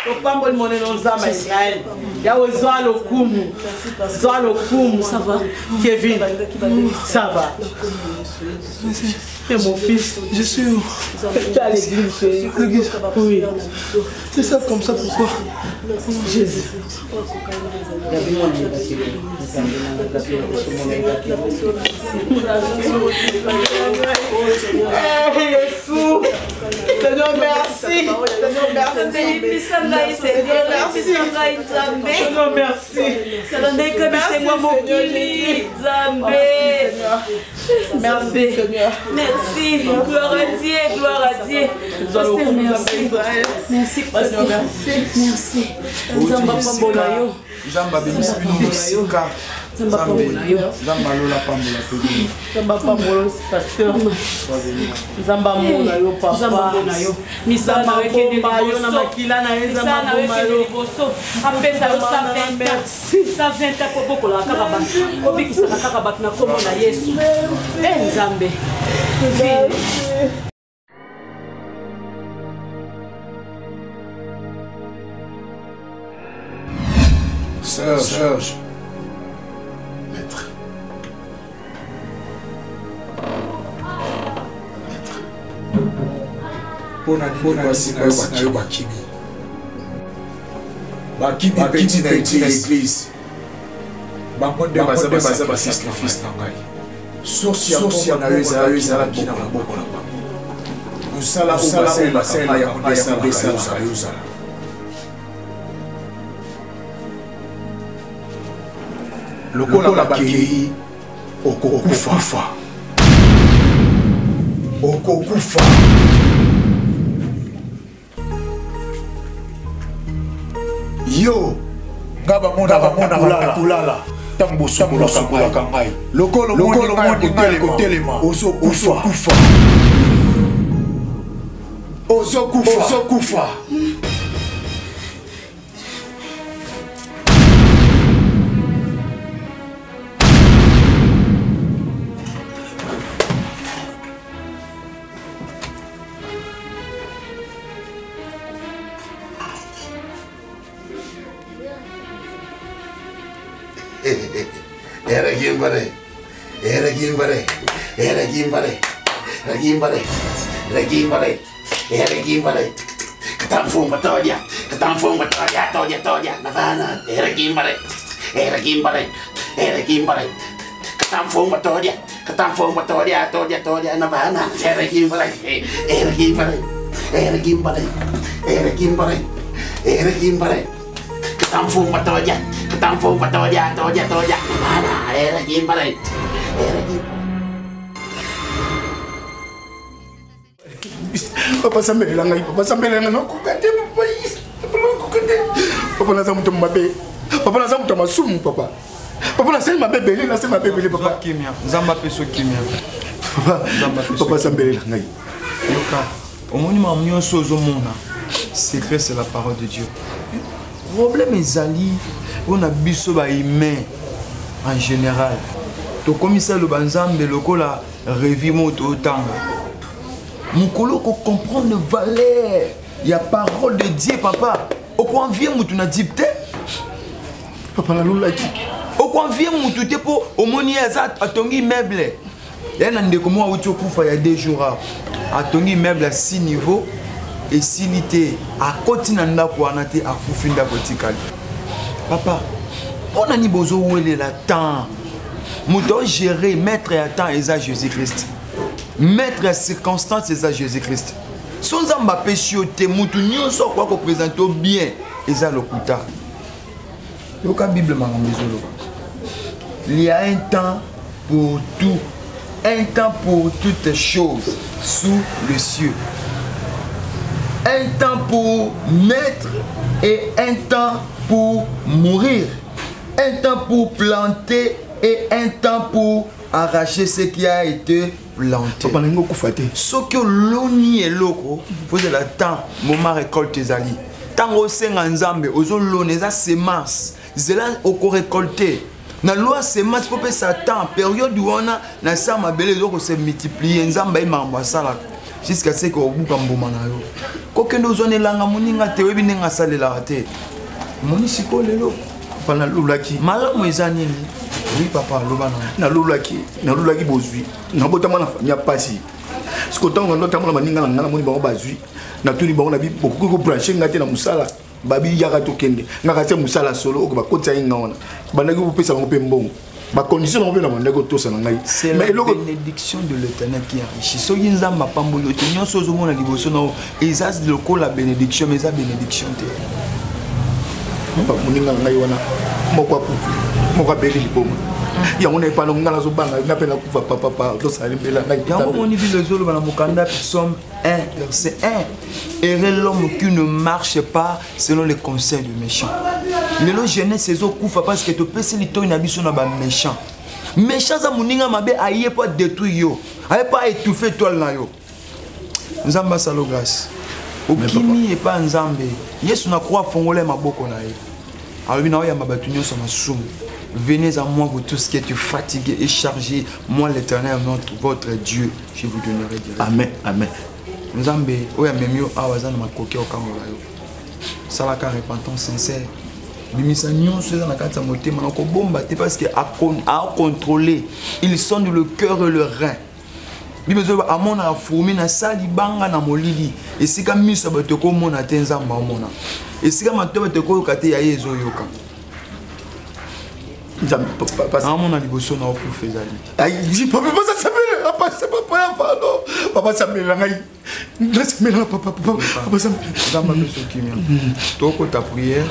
Speaker 4: topamboli monene nzambe ya israel yawe zwa lokumu zwa lokumu kevin ça va Et mon fils,
Speaker 8: je suis où
Speaker 4: Tu es à l'église, chérie.
Speaker 8: L'église
Speaker 4: Oui.
Speaker 8: C'est ça comme ça, pourquoi
Speaker 4: Jésus. Eh, Yesu. Seigneur, merci. Seigneur, merci.
Speaker 5: Seigneur, merci.
Speaker 4: Seigneur, merci.
Speaker 5: Merci, mokili nzambe
Speaker 4: Merci, Seigneur.
Speaker 5: Merci. Gloire à Dieu, gloire à Dieu. Pasteur, merci. Merci, pasteur.
Speaker 3: Merci. Nzambe apambola yo.
Speaker 12: nzambe abimisi bino mosika
Speaker 3: Nzambe apambola yo.
Speaker 12: nzambe alola apambola pe bino
Speaker 4: Nzambe apambola yo, pasteur. Nzambe amona yo, papa.
Speaker 3: Nzambe amona yo. Misala na yo ekende
Speaker 4: Nzambe abomba yo na
Speaker 3: liboso.
Speaker 4: makila na ye, Nzambe
Speaker 3: Misala na yo
Speaker 4: abomba
Speaker 3: ekende
Speaker 4: yo.
Speaker 3: liboso. Apesa yo 120 ans. 120 ans po obokolaka kaka bato. Obikisaka kaka bato na kombo na Yesu. Eh Nzambe.
Speaker 13: Serge. Serge. Maître. Maître. Mpona nini basi na yo bakimi bakimi peti na église bango nde baza basacrifice na ngai source ya mbongo na yo ezalaki na maboko na bango mosala oyo basalelaka yango nde esalaka yo ozala lokola bakei okokufa okokufa yo nga bamonaka kolala ntango bosukolaka ngai lokolo omoni ngai kotelema ozokufa ozokufa ozokufa.
Speaker 7: Ragimbare. Ragimbare. Ragimbare. Ragimbare. Ragimbare. Ragimbare. Katamfumba todia. Katamfumba todia todia todia. Navana. Ragimbare. Ragimbare. Ragimbare. Katamfumba todia. Katamfumba todia todia todia. Navana. Ragimbare. Ragimbare. Ragimbare. Ragimbare. Ragimbare. Katamfumba todia. Katamfumba todia todia todia. Navana. Ragimbare. Ragimbare.
Speaker 14: Papa sambelela ngai, papa sambelela ngai, nakoka te papa, papa nakoka te. Papa naza moto mabe. Papa naza moto masumu papa. Papa nasali mabe ebele, nasali mabe ebele papa.
Speaker 12: Kimia, Nzambe apesa kimia.
Speaker 14: Papa, papa sambelela ngai.
Speaker 12: Yoka, omoni makambo nyonso ozomona. Secret c'est la parole de Dieu. Problème ezali mpona biso ba humain en général. Tokomisa loba Nzambe lokola revue moko totanga. Mokolo okocomprendre valeur ya parole de Dieu papa. Okoenvie mutu na dip te.
Speaker 14: Papa nalulaki.
Speaker 12: Okoenvie mutu te mpo omoni ye aza atongi immeuble. Ya na ndeko moko awuti okufa ya 2 jours awa. Atongi immeuble ya 6 niveaux esili te, akoti na ndako wana te, akufi ndako etikali. Papa, mpo na nini bozowelela temps? Moto ogere maître ya temps eza Jésus-Christ. Maître ya circonstance eza Jésus-Christ. So Nzambe apesi yo te, moto nyonso akoka kopresente yo bien eza lokuta. Yoka Bible makambo ezoloba. Il y a un temps pour tout, un temps pour toutes choses sous le ciel. Un temps pour naître et un temps pour mourir. Un temps pour planter et un temps pour arracher ce qui a été planté.
Speaker 14: Papa nalingi okufa te.
Speaker 12: Soki oloni eloko, fozela temps moment récolte ezali. Ntango osenga Nzambe, ozolona eza semence. Zela okorecolte. Na loi semence mpo pesa temps, période wana na sa mabele ezo se multiplier. Nzambe aye makambo asalaka jusqu'à ce que obuka mbuma na yo. Kokende ozwa na elanga moninga te, oyebi ndenge asalelaka te. Omoni sikoyo lelo
Speaker 14: papa nalulaki
Speaker 12: malamu eza nini? Oui papa, loba na
Speaker 14: nalulaki, nalulaki bozwi. Nabotama na famille ya pasi. Sikoyo ntango nalotambola baninga na ngai, namoni bango bazwi, natuni bango nabi bokoki kobranche ngai te na mosala. Babi yaka tokende, nga kati ya mosala solo oyo bakotisa ye nga wana, bandaki kopesa bango mpe mbongo, bacondition nango mpe na bandaki kotosa na ngai.
Speaker 12: C'est la bénédiction de l'Éternel qui enrichit. Soki Nzambe apamboli yo te, nyonso ozomona liboso na yo eza lokola bénédiction, mais eza bénédiction te.
Speaker 14: Moninga na ngai wana moko akufi, moko abeli liboma, yango na epana ngai nazobanga nga mpe nakufa. Papa, pardon, sali mbela ngai.
Speaker 12: Yango omoni Bible ezoloba na mokanda Psaume 1 verset 1: heureux l'homme qui ne marche pas selon les conseils du méchant. Lelo jeunesse ezokufa parce que topesi litoi na biso na baméchant. Méchant aza moninga mabe, aye mpo adétruire yo, aye mpo aétouffe étoile na yo. Nzambe asalo grâce, okimi epa Nzambe. Yesu na croix afongola maboko na ye, alobi na oyamba bato nyonso masumu. Venez à moi, vous tous qui êtes fatigués et chargés, moi l'Éternel, votre Dieu, je vous donnerai du repos.
Speaker 14: Amen, amen.
Speaker 12: Nzambe oyo amemi yo awa aza na makoki ya kokangola yo. Salaka repentance sincère, bimisa nyonso eza na kati ya motema na kobomba te, parce que acontrôler, il sonde le cœur et le rein. Bible ezoloba amonaka fourmi na sa libanga na molili, esika miso ya bato ekomona te, Nzambe amona, esika mato ya bato ekoyoka te, ya ye ezoyoka. Amona liboso na okufa ezali.
Speaker 14: Papa sambelela ngai, nasambelela papa, papa
Speaker 12: Nzambe apesa kimia. Tokota prière.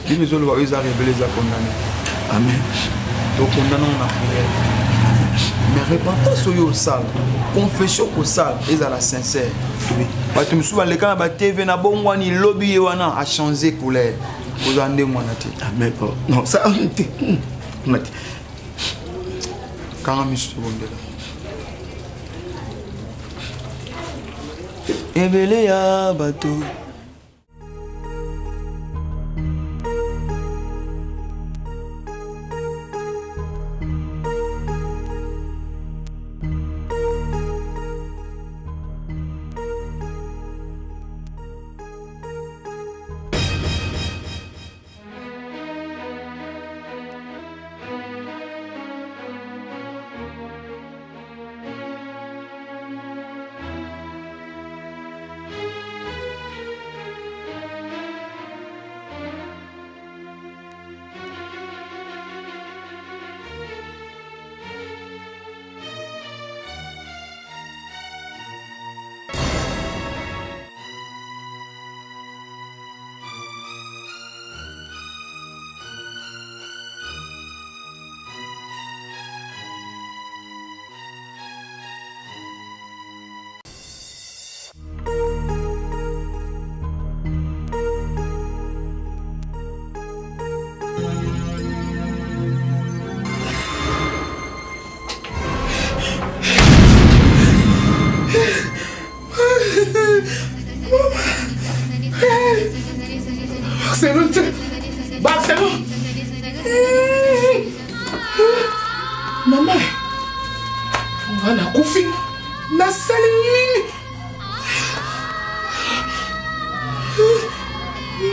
Speaker 12: Bible ezoloba oyo eza rebele eza condamné.
Speaker 14: Amen.
Speaker 12: Tokondana na prière, mais repentance oyo osala, confession kosala ezala sincère. Bato mosusu baleka na batv na bongwani, lobi ye wana achange couleur, kozala nde mwana te.
Speaker 14: Amen. Non, ça te te.
Speaker 12: Kanga miso, tobondela. Ebele ya bato.
Speaker 9: Mama, nga nakufi, nasali nini?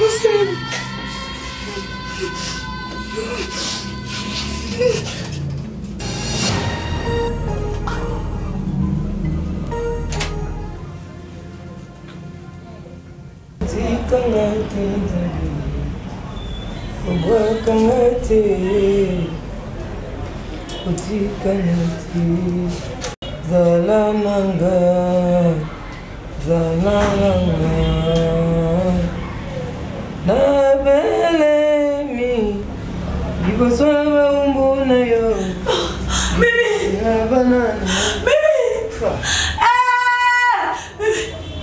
Speaker 9: Nasali
Speaker 10: Tikanga te nzambe obwakanga te otikanga te zala nanga zala nanga nabelemi liboso ya bawumbu na yo na banana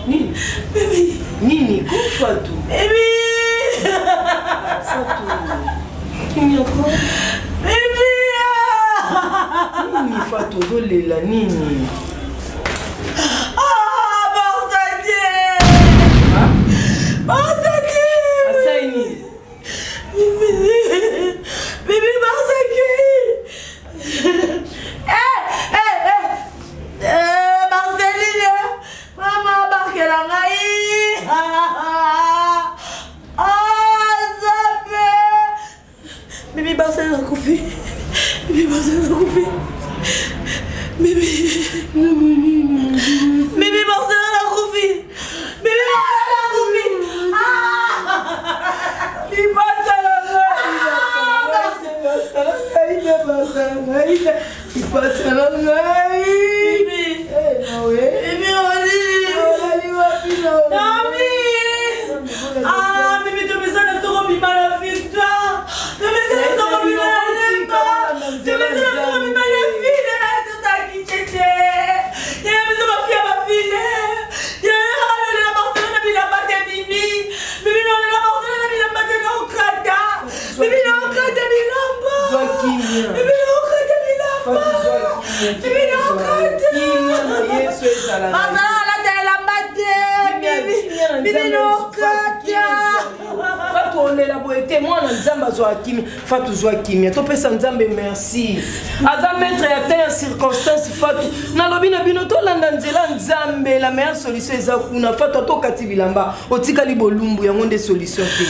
Speaker 4: nini nini kufa tu Fatu kimia ko nini Fatu ozolela nini? Asali nini?
Speaker 5: Bibi Barsaki! Eh, eh, eh! Eh, Marceline! Mama bakela ngai! Ah, Nzambe! Bibi Marceline akufi. Bibi Marceline akufi. Bibi. Bibi Marceline akufi. Bibi Marceline akufi. Ah!
Speaker 10: Lipasa na ngai, lipasa na ngai, lipasa na ngai.
Speaker 5: Bibi olili.
Speaker 10: Olali wapi na
Speaker 5: Naomi. Ah, Bibi tomesana tokobima na victoire. Tomesana tokobima na lemba. Tomesana tokobima na file. Tozalaki tete. Yaya biso bafia bafile. Yaya alolela Barcelone bilamba te Bibi. Bibi naolela Barcelone bilamba te naokrata. Bibi naokrata bilamba. Bibi naokrata bilamba. Bibi naokrata. Bazala alata elamba te. Bibi Bibi naokrata.
Speaker 10: Fatu olela boye te, mwana Nzambe azwa kimia. Fatu zwa kimia, topesa Nzambe merci, aza maître ya temps ya circonstance. Fatu, nalobi na bino tolanda nzela Nzambe, la meilleure solution eza kuna. Fatu, ata okati bilamba otikali bolumbu, yango nde solution te.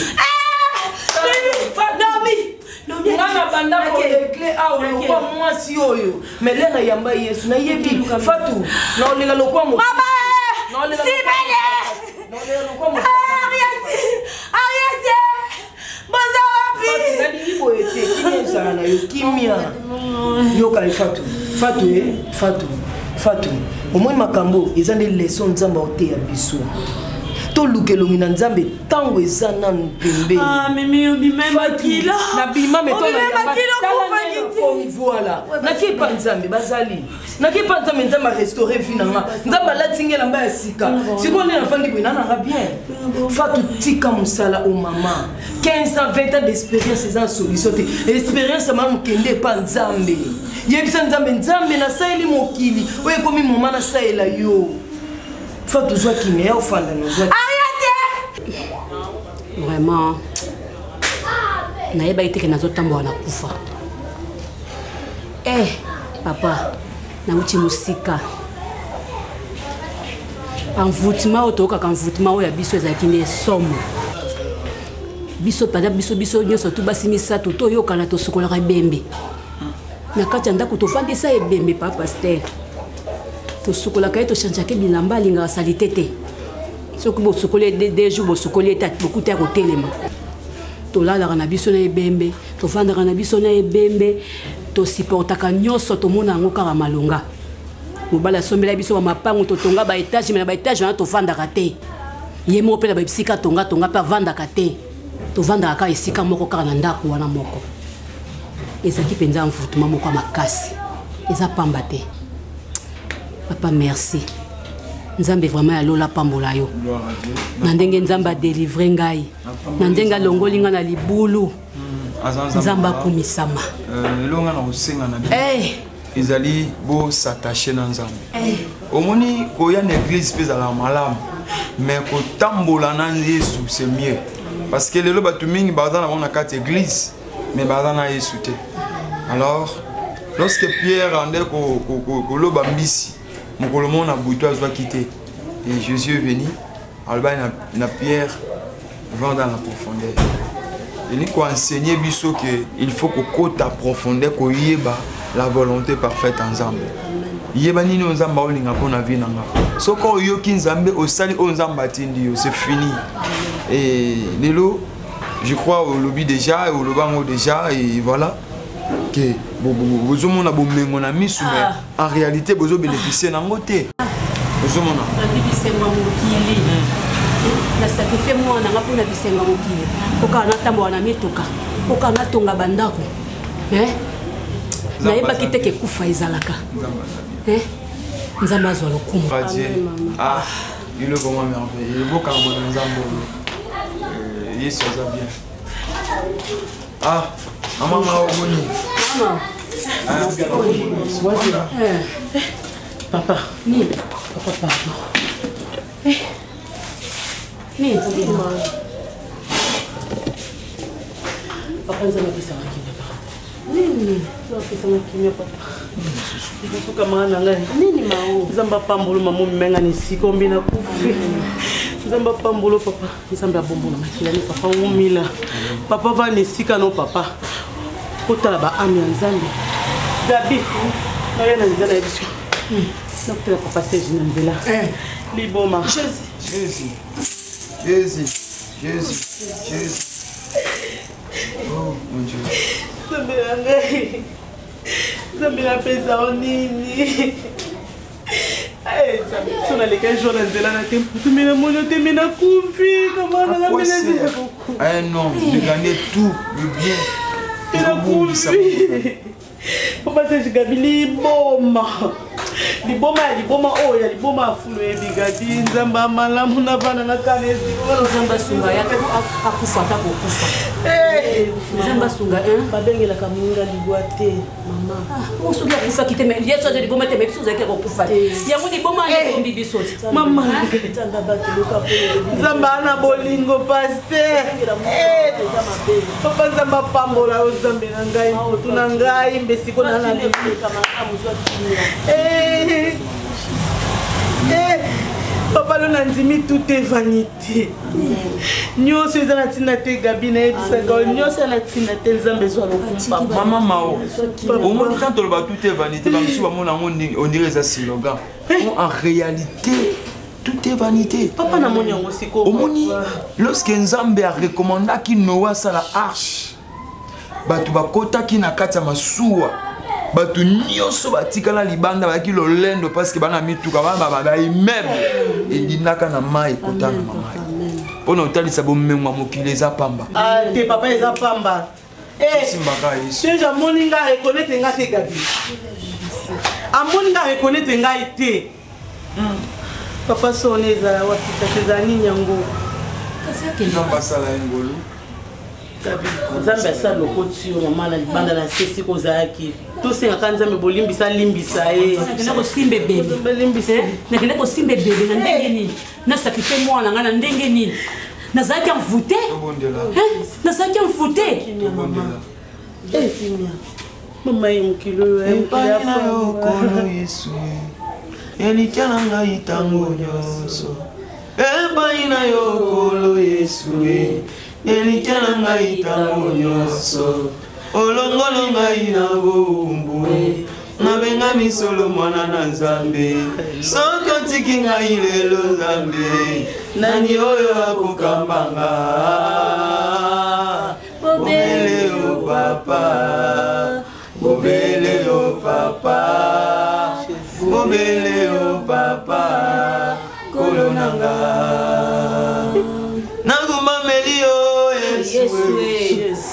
Speaker 10: Nga na banda korekle awa lokwa mwasi oyo mele na yamba Yesu nayebi. Fatu, naolela lokwa mo naolela
Speaker 5: Ariete! Boza wapi?
Speaker 10: Nalingi boye te, kimia ezala na yo, kimia yoka ye. Fatu, Fatu e, Fatu, Fatu, omoni makambo eza nde leson Nzambe aoteya biso. Toluka elongi na Nzambe ntango eza nanu pembeni.
Speaker 5: Ah, Mimi, obima makila.
Speaker 10: Nabima me
Speaker 5: Obima makila, okufaki te.
Speaker 10: Voilà, nakepa Nzambe bazali, nakepa Nzambe, Nzambe arestaure vie na nga, Nzambe alati nge elamba ya sika. Sikoyo nde nafandi boye nananga bien. Fatu, tika mosala o mama, 15 ans, 20 ans d'expérience eza na solution te. Expérience ya malamu, kende epa Nzambe, yebisa Nzambe: Nzambe, nasaleli mokili oyo, ekomi moma nasalela yo. Fatu, zwa kimia ya ofanda na ozwa.
Speaker 3: Vraiment nayebaki teke nazotambola na kufa. Eh papa, nauti mosika. Envoûtement oyo toyokaka, envoûtement oyo ya biso ezalaki nde somo. Biso mpenza, biso nyonso tu basi misato toyokana, tosukolaka ebembe na kati ya ndako, tofandisa ebembe. Pa pasteur, tosukolaka ye, tochangeaka bilamba, alingaka salite te. Soki bosukoli ye 2 jours, bosukoli ye te, bokuta ya kotelema. Tolalaka na biso na ebembe, tovandaka na biso na ebembe, tosupportaka nyonso, tomona yango kaka malonga. Mobali asombela biso bamapango, totonga baétage, me na baétage wana tovandaka te. Ye moko mpe na babisika tongatonga mpe avandaka te, tovandaka kaka esika moko, kaka na ndako wana moko. Ezalaki mpenza mvutuma moko ya makasi, eza pamba te. Papa, merci. Nzambe vraiment ya lola apambola yo na ndenge Nzambe adelivre ngai, na ndenge alongoli ngai na libulu. Nzambe akumisama.
Speaker 12: Elonga na kosenga na bino ezali bosatache na Nzambe. Omoni, koya na église mpe ezalaka malamu, mais kotambola na Yesu c'est mieux, parce que lelo bato mingi baza na bango na kati église, mais baza na Yesu te. Alors Lorsque Pierre andait koloba mbisi, mokolo moko na butu azwaki te. Et Jésus est venu, alobaki na Pierre, va dans la profondeur. Elingi koenseigner biso ke il faut kokota profondeur, koyeba la volonté parfaite ya Nzambe. Yeba nini oyo Nzambe aolinga mpo na vie na nga. Soki oyoki Nzambe, osali oyo Nzambe atindi yo, c'est fini. Et lelo, je crois olobi déjà, oloba yango déjà, et voilà ke bozomona bomengo na misu, mais en réalité bozo bénéficier nango te. Ozomona
Speaker 3: nabi bisengo ya mokili, nasakrifie mwana nga mpona bisengo ya mokili, okaka natambola na mituka, okaka natonga bandako. Nayebaki te ke kufa ezalaka. Nzambe azwa lokumu.
Speaker 12: Ah, il est vraiment merveilleux. Bokanga na Nzambe oyo. Yesu aza bien. Ah, mama mama oboni.
Speaker 3: Mama.
Speaker 4: Papa.
Speaker 3: Nini?
Speaker 4: Papa, pardon.
Speaker 3: Nini?
Speaker 4: Papa, nzambe apesaka kimia, papa.
Speaker 3: Nini?
Speaker 4: Nzambe apesanga kimia, papa. Ekosukamaka na ngai.
Speaker 3: Nini mao?
Speaker 4: Nzambe apambolo mama omemenga na esika ombi nakufi. Nzambe apambolo papa. Nzambe abombola makila ni papa omila. Papa va na esika no papa. Kotala ba ame ya Nzambe. Gabi, naye na nzela ya biso. Nakutela papa Serge na nzela. Liboma.
Speaker 12: Jésus. Jésus. Jésus. Jésus. Oh mon Dieu.
Speaker 4: Nzambe na ngai. Nzambe napesa yo nini? So naleka jour na nzela na te mputu me namoni yo te me nakufi.
Speaker 12: Un homme de gagner tout le bien.
Speaker 4: Nakufi. Papa Serge, Gabi, liboma, liboma ya liboma oyo ya liboma ya fulu eyebi. Gabi, Nzambe ya malamu na bana na kana esika.
Speaker 3: Nzambe asunga ya akufa ata kokufa. Nzambe asunga.
Speaker 4: Babengelaka moninga libwa te, mama.
Speaker 3: Soki akufaki te, yesu aza liboma te, me biso ozalaki kokufa te. Yango liboma wana biso.
Speaker 4: Mama, Nzambe ana bolingo. Pasteur, papa, Nzambe apambola yo. Nzambe na ngai, motu na ngai mbesiko na na papa lo nandimi tout est vanité, nyonso eza na ntina te. Gabi, nayebisaka nyonso eza na ntina te. Nzambe ezwa lokumu.
Speaker 12: Mama Mao, omoni, quand toloba tout est vanité, bamosusu bamona yango on dirait eza slogan. En réalité, tout est vanité.
Speaker 4: Papa, namoni yango sikoyo.
Speaker 12: Omoni, lorsque Nzambe arecommandaki Noa asala arche, bato bakotaki na kati ya masuwa, bato nyonso batikala libanda bazalaki lolendo parce que bana mituka, bana baimmeuble elindaka na mai, ekotaka na mai. Mpona otalisa bomengo ya mokili eza pamba.
Speaker 4: Te papa, eza pamba.
Speaker 12: Simbaka Yesu.
Speaker 4: Serge amoni nga, reconnaître nga te. Gabi amoni nga, reconnaître ngai te. Papa, sone ezala wapi? Kasi ezala nini yango?
Speaker 12: Nzambe asala ye ngolu.
Speaker 4: Nzambe asala lokoti yo mama na libanda na se esika ozalaki. Tosengaka Nzambe bolimbisa, alimbisa ye.
Speaker 3: Nakenda kosimba ebebe, nakenda kosimba ebebe na ndenge nini? Nasakrifie mwana ngai na ndenge nini? Nazalaki envoûté, nazalaki envoûté.
Speaker 4: Mama ye, mokili oyo.
Speaker 12: Epai na yo, Kolo Yesu, elikya na ngai ntango nyonso. Epai na yo, Kolo Yesu, elikya na ngai ntango nyonso. Olongolo ngai na bowumbu, nabengami solo mwana na Nzambe. Soki otiki ngai lelo, Nzambe, nani oyo akokambanga? Bobele yo papa, bobele yo papa, bobele yo papa, Kolo na nga. Nagumbameli yo Yesu,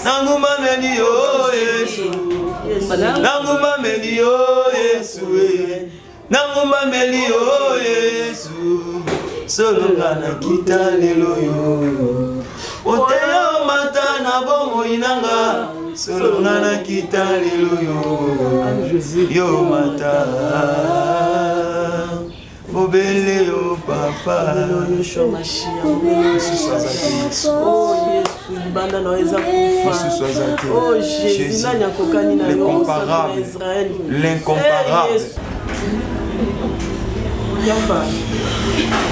Speaker 12: nagumbameli yo Yesu, nagumbameli yo Yesu, nagumbameli yo Yesu. Solonga nakita lelo yo oteya mata na bomoi nanga. Solonga nakita lelo yo, yo mata. Obele yo papa.
Speaker 10: Yoshua Mashiach.
Speaker 12: Mosusu aza te Yesu.
Speaker 10: Oh Yesu, libanda na yo eza kufa.
Speaker 12: Mosusu aza te.
Speaker 10: Oh Jésus, nani akokani na yo mosantu na Israël.
Speaker 12: L'incomparable.
Speaker 10: Eh, Yesu. Yafa,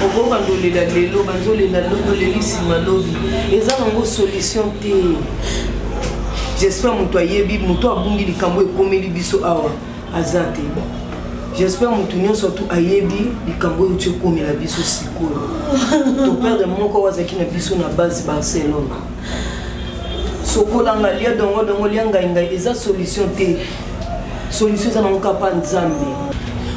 Speaker 10: okoka ndolela lelo banzolela lobi oleli nsima lobi eza nango solution te j'espère moto ayebi moto abungi likambo ekomeli biso awa aza te j'espère moto nyonso tu ayebi likambo oyo ti ekomela biso sikoyo toperdre moko oyo azalaki na biso na base barcelone sokolanga lia dongodongo lia ngaingai eza solution te solution eza nango kapa nzambe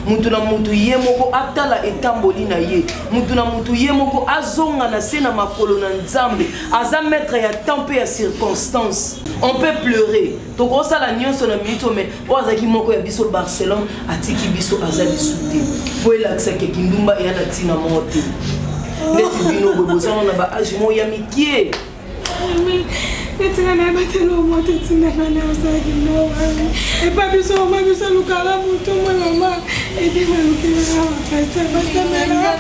Speaker 10: mutu na mutu ye moko atala etamboli na ye mutu na mutu ye moko azonga na se na makolo na nzambe aza maître ya temps mpe ya circonstance on peut pleurer tokosala nyonso na minute oyo mais oyo azalaki moko ya biso barcelone atiki biso aza lisu te mpo elakisaka kindumba eya na ntina moko te neti bino boye bozanga na baage moko ya mikie
Speaker 11: etika nayeba te lomo te etindaka na osalaki noa epa biso mama biso alukaka moto mwa mama edema alukelaka bapaster basamela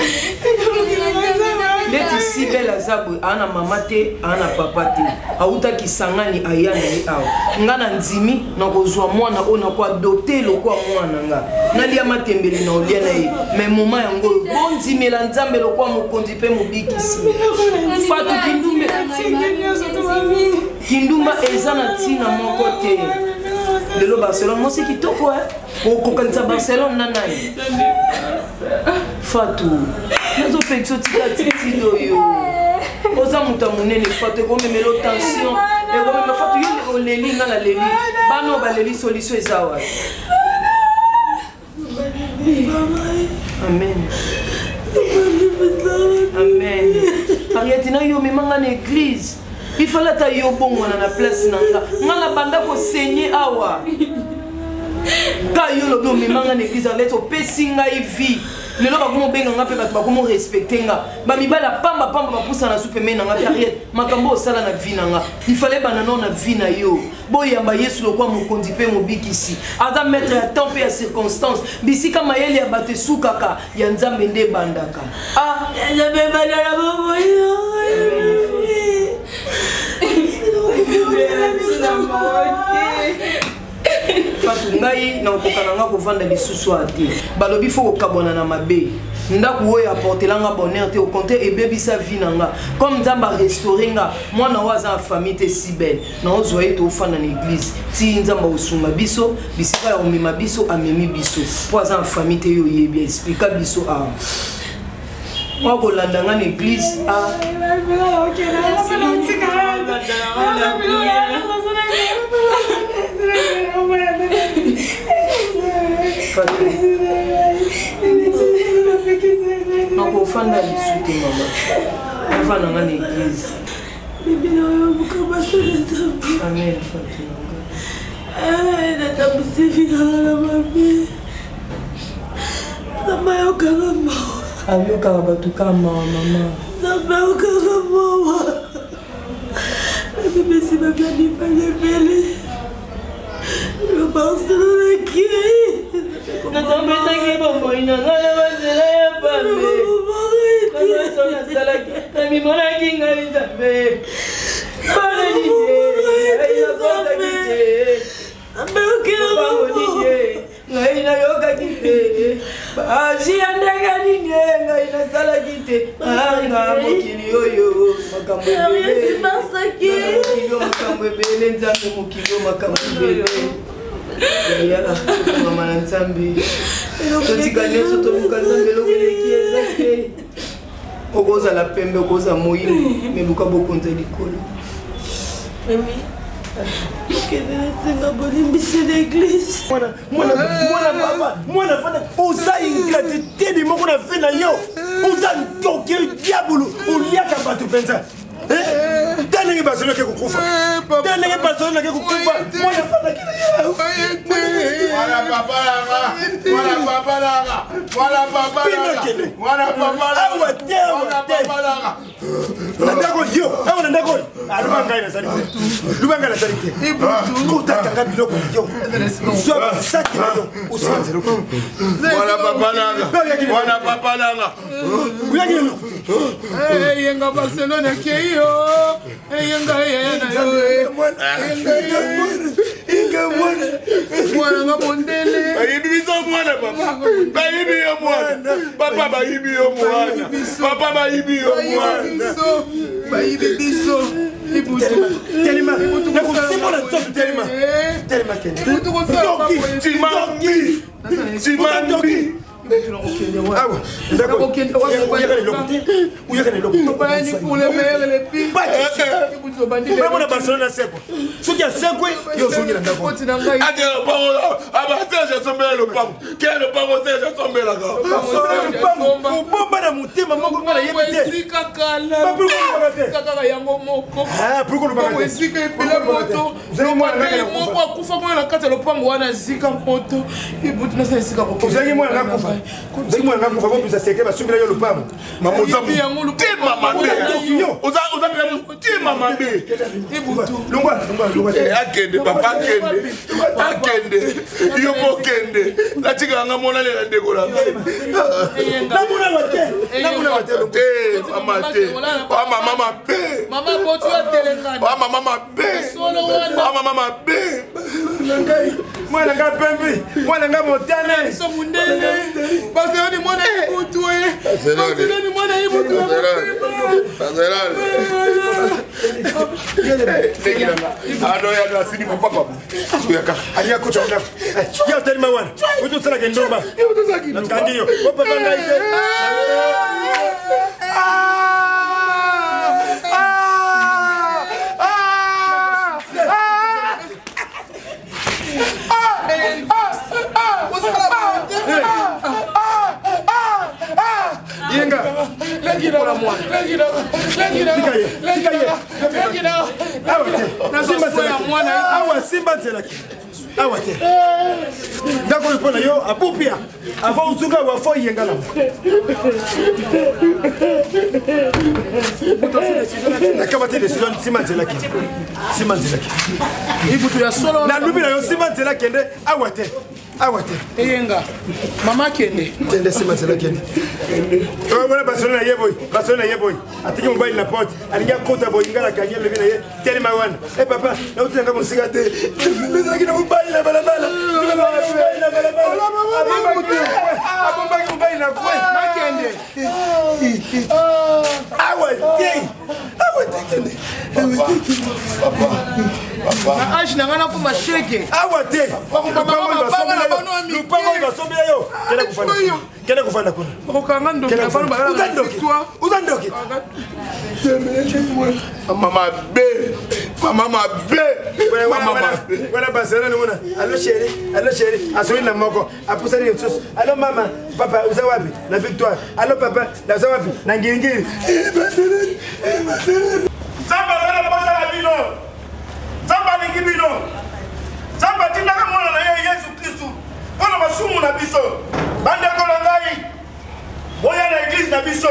Speaker 10: neti sibel aza boye aa na mama te aa na papa te auta kisangani aya na ye awa nga na ndimi nakozwa mwana oyo nakoadopte lokwa mwana nga nalia matembele na olia na ye me moma yango oyo bondimela nzambe lokwa mokonzi mpe mobikisi fatu kindumba kindumba eza na ntina moko te lelo barcelone mwasi kitoko e okokanisa barcelone na nani fatu nazopekisa otika titile oyo oza moto ya monene fatu ekomemela tension ekomema fatu yo oleli nga naleli bana oyo baleli solution eza wapi amen amen ariati na yo omema nga na eglise ifale ata yo bongwana na place na nga nga na banda kosenye awa ka yo lobi omema nga na eglise alete opesi ngai vie lelo bakomi obenga nga mpe bato bakomi orespecte nga bamibali ya pamba pamba bapusana su pembeni na nga te ariete makambo osala na vie na nga ifale banda nao na vie na yo boyamba yesu lokwa mokonzi mpe mobikisi aza maître ya temps mpe ya circonstance bisika mayele ya bato esukaka ya nzambe nde ebandaka ah. Fatou ngai nakokoka na nga kovanda lisusu awa te balobi fo kokabwana na mabe ndako oyo aportela nga bonheur te au contraire ebebisa vie na nga comme nzambe arestaure nga mwana oyo aza na famille te si belle naozwa ye tofanda na église ti nzambe akosunga biso bisika ya komema biso amemi biso mpo aza na famille te yo oyebi explika biso awa oyo kolanda nga na église a nakofanda lisu te mama nafanda nga na église amen fatima
Speaker 11: natambwisi vinanga na mabe nzambe ayokaka mawa
Speaker 10: ayokaka bato kaka mawa mama
Speaker 11: nzambe ayokaka mawa nabimisi babia mibali ebele barcelone akei
Speaker 10: natambwisaki bomoi na ngai na banzela ya pambe nyonso nasalaki namimonaki ngai nzambe ngai nayokaki te baji ya ndenge nini ngai nasalaki te anga mokili oyo makambo ebele makambo ebele nzambe mokili oyo makambo ebele yaya mama na nzambe totika nyonso toluka nzambe eloko eleki eza te okozala pembe okozala moyindo me luka bokonzi ya likolo
Speaker 11: okende nasenga bolimbisi na eglise
Speaker 7: mwana papa mwana fana oza ingratitude moko na vie na yo oza ntoki diabulu oliaka bato mpenza ta ndenge barcelone ake kokufa ta ndenge barcelone ake kokufa mwana fana awa te awa te na ndako yo awa na ndako oyo aloba ngai nazali te loba ngai nazali te kotakanga biloko na yo zwa basaki na yo osala nzela
Speaker 15: wana papa nanga wana papa nanga
Speaker 7: oyaki lelo
Speaker 9: eyenga barcelone akei yo eyenga eyaya na yo mwana nga mondele
Speaker 15: bayibi biso mwana papa bayibi yo mwana papa bayibi yo mwana papa bayibi yo mwana
Speaker 9: bayibi biso
Speaker 7: telema nakosimbola nzoto telema telema kende
Speaker 15: timambi timambi
Speaker 7: awa ndakuyaka na eloko te uyaka na eloko mona barcelone asekwa soki asekwe yo ozongi na ndako
Speaker 15: abaserge asombela lopango ke lopango serge asombelaka
Speaker 7: obomba na motema moko nga nayebi te
Speaker 9: esika kala yango moko esika epela moto lomandele moko akufa kuna na kati ya lopango wana azika moto ebutu nasala esika
Speaker 7: ozalaki mwana nga kufa ozalaki mwana nga kufa bobisa seke basumbela yo lopango
Speaker 15: mamoza motema mabe oza mpenza motema mabe akende papa akende akende yo mpo okende natikaka nga monalela ndeko na ngai te mama te mama mabe mama mabe mama mabe
Speaker 7: mwana nga pembe mwana nga motane
Speaker 9: so mundele barcelone mwana ibutu e barcelone mwana ibutu
Speaker 7: alinga kota ndako ya otelema wana otosalaka ndomba nakangi yo opapa ngai te yenga awa simba nzela ke awa te ndako oyo mpo na yo abupia avant ozuka awa fo yenga na nakaba te decision nsima nzela kende nsima nzela kende
Speaker 9: ibutu ya solo
Speaker 7: nalubi na yo nsima nzela kende awa te awa te
Speaker 9: eyenga mama kende
Speaker 7: kende nsima nzela kende wana basolo na ye boye basolo na ye boye atiki mobali na porte alingi akota boye nga nakangi alobi na ye telema wana e papa nauti nanga mosika te ezalaki na mobali na balabala abombaki mobali na kwe
Speaker 9: nakende
Speaker 7: awa te awa te kende
Speaker 9: na age na ngai nakoma sheke
Speaker 7: awa te lupango oyo basombela yo kende kofanda kende kofanda kuna
Speaker 9: okanga ndoki na bano
Speaker 7: balala oza ndoki
Speaker 15: mama mabe mama mabe mama mabe
Speaker 7: wana barcelone mona allo chéri allo chéri azoli na moko apusani lisusu allo mama papa oza wapi na victoire allo papa naza wapi na ngiringiri
Speaker 16: nzambe azali na posa na bino nzambe alingi bino nzambe atindaka mwana na ye yesu kristu mpo na masumu na biso bandeko na ngai boya na eglize na biso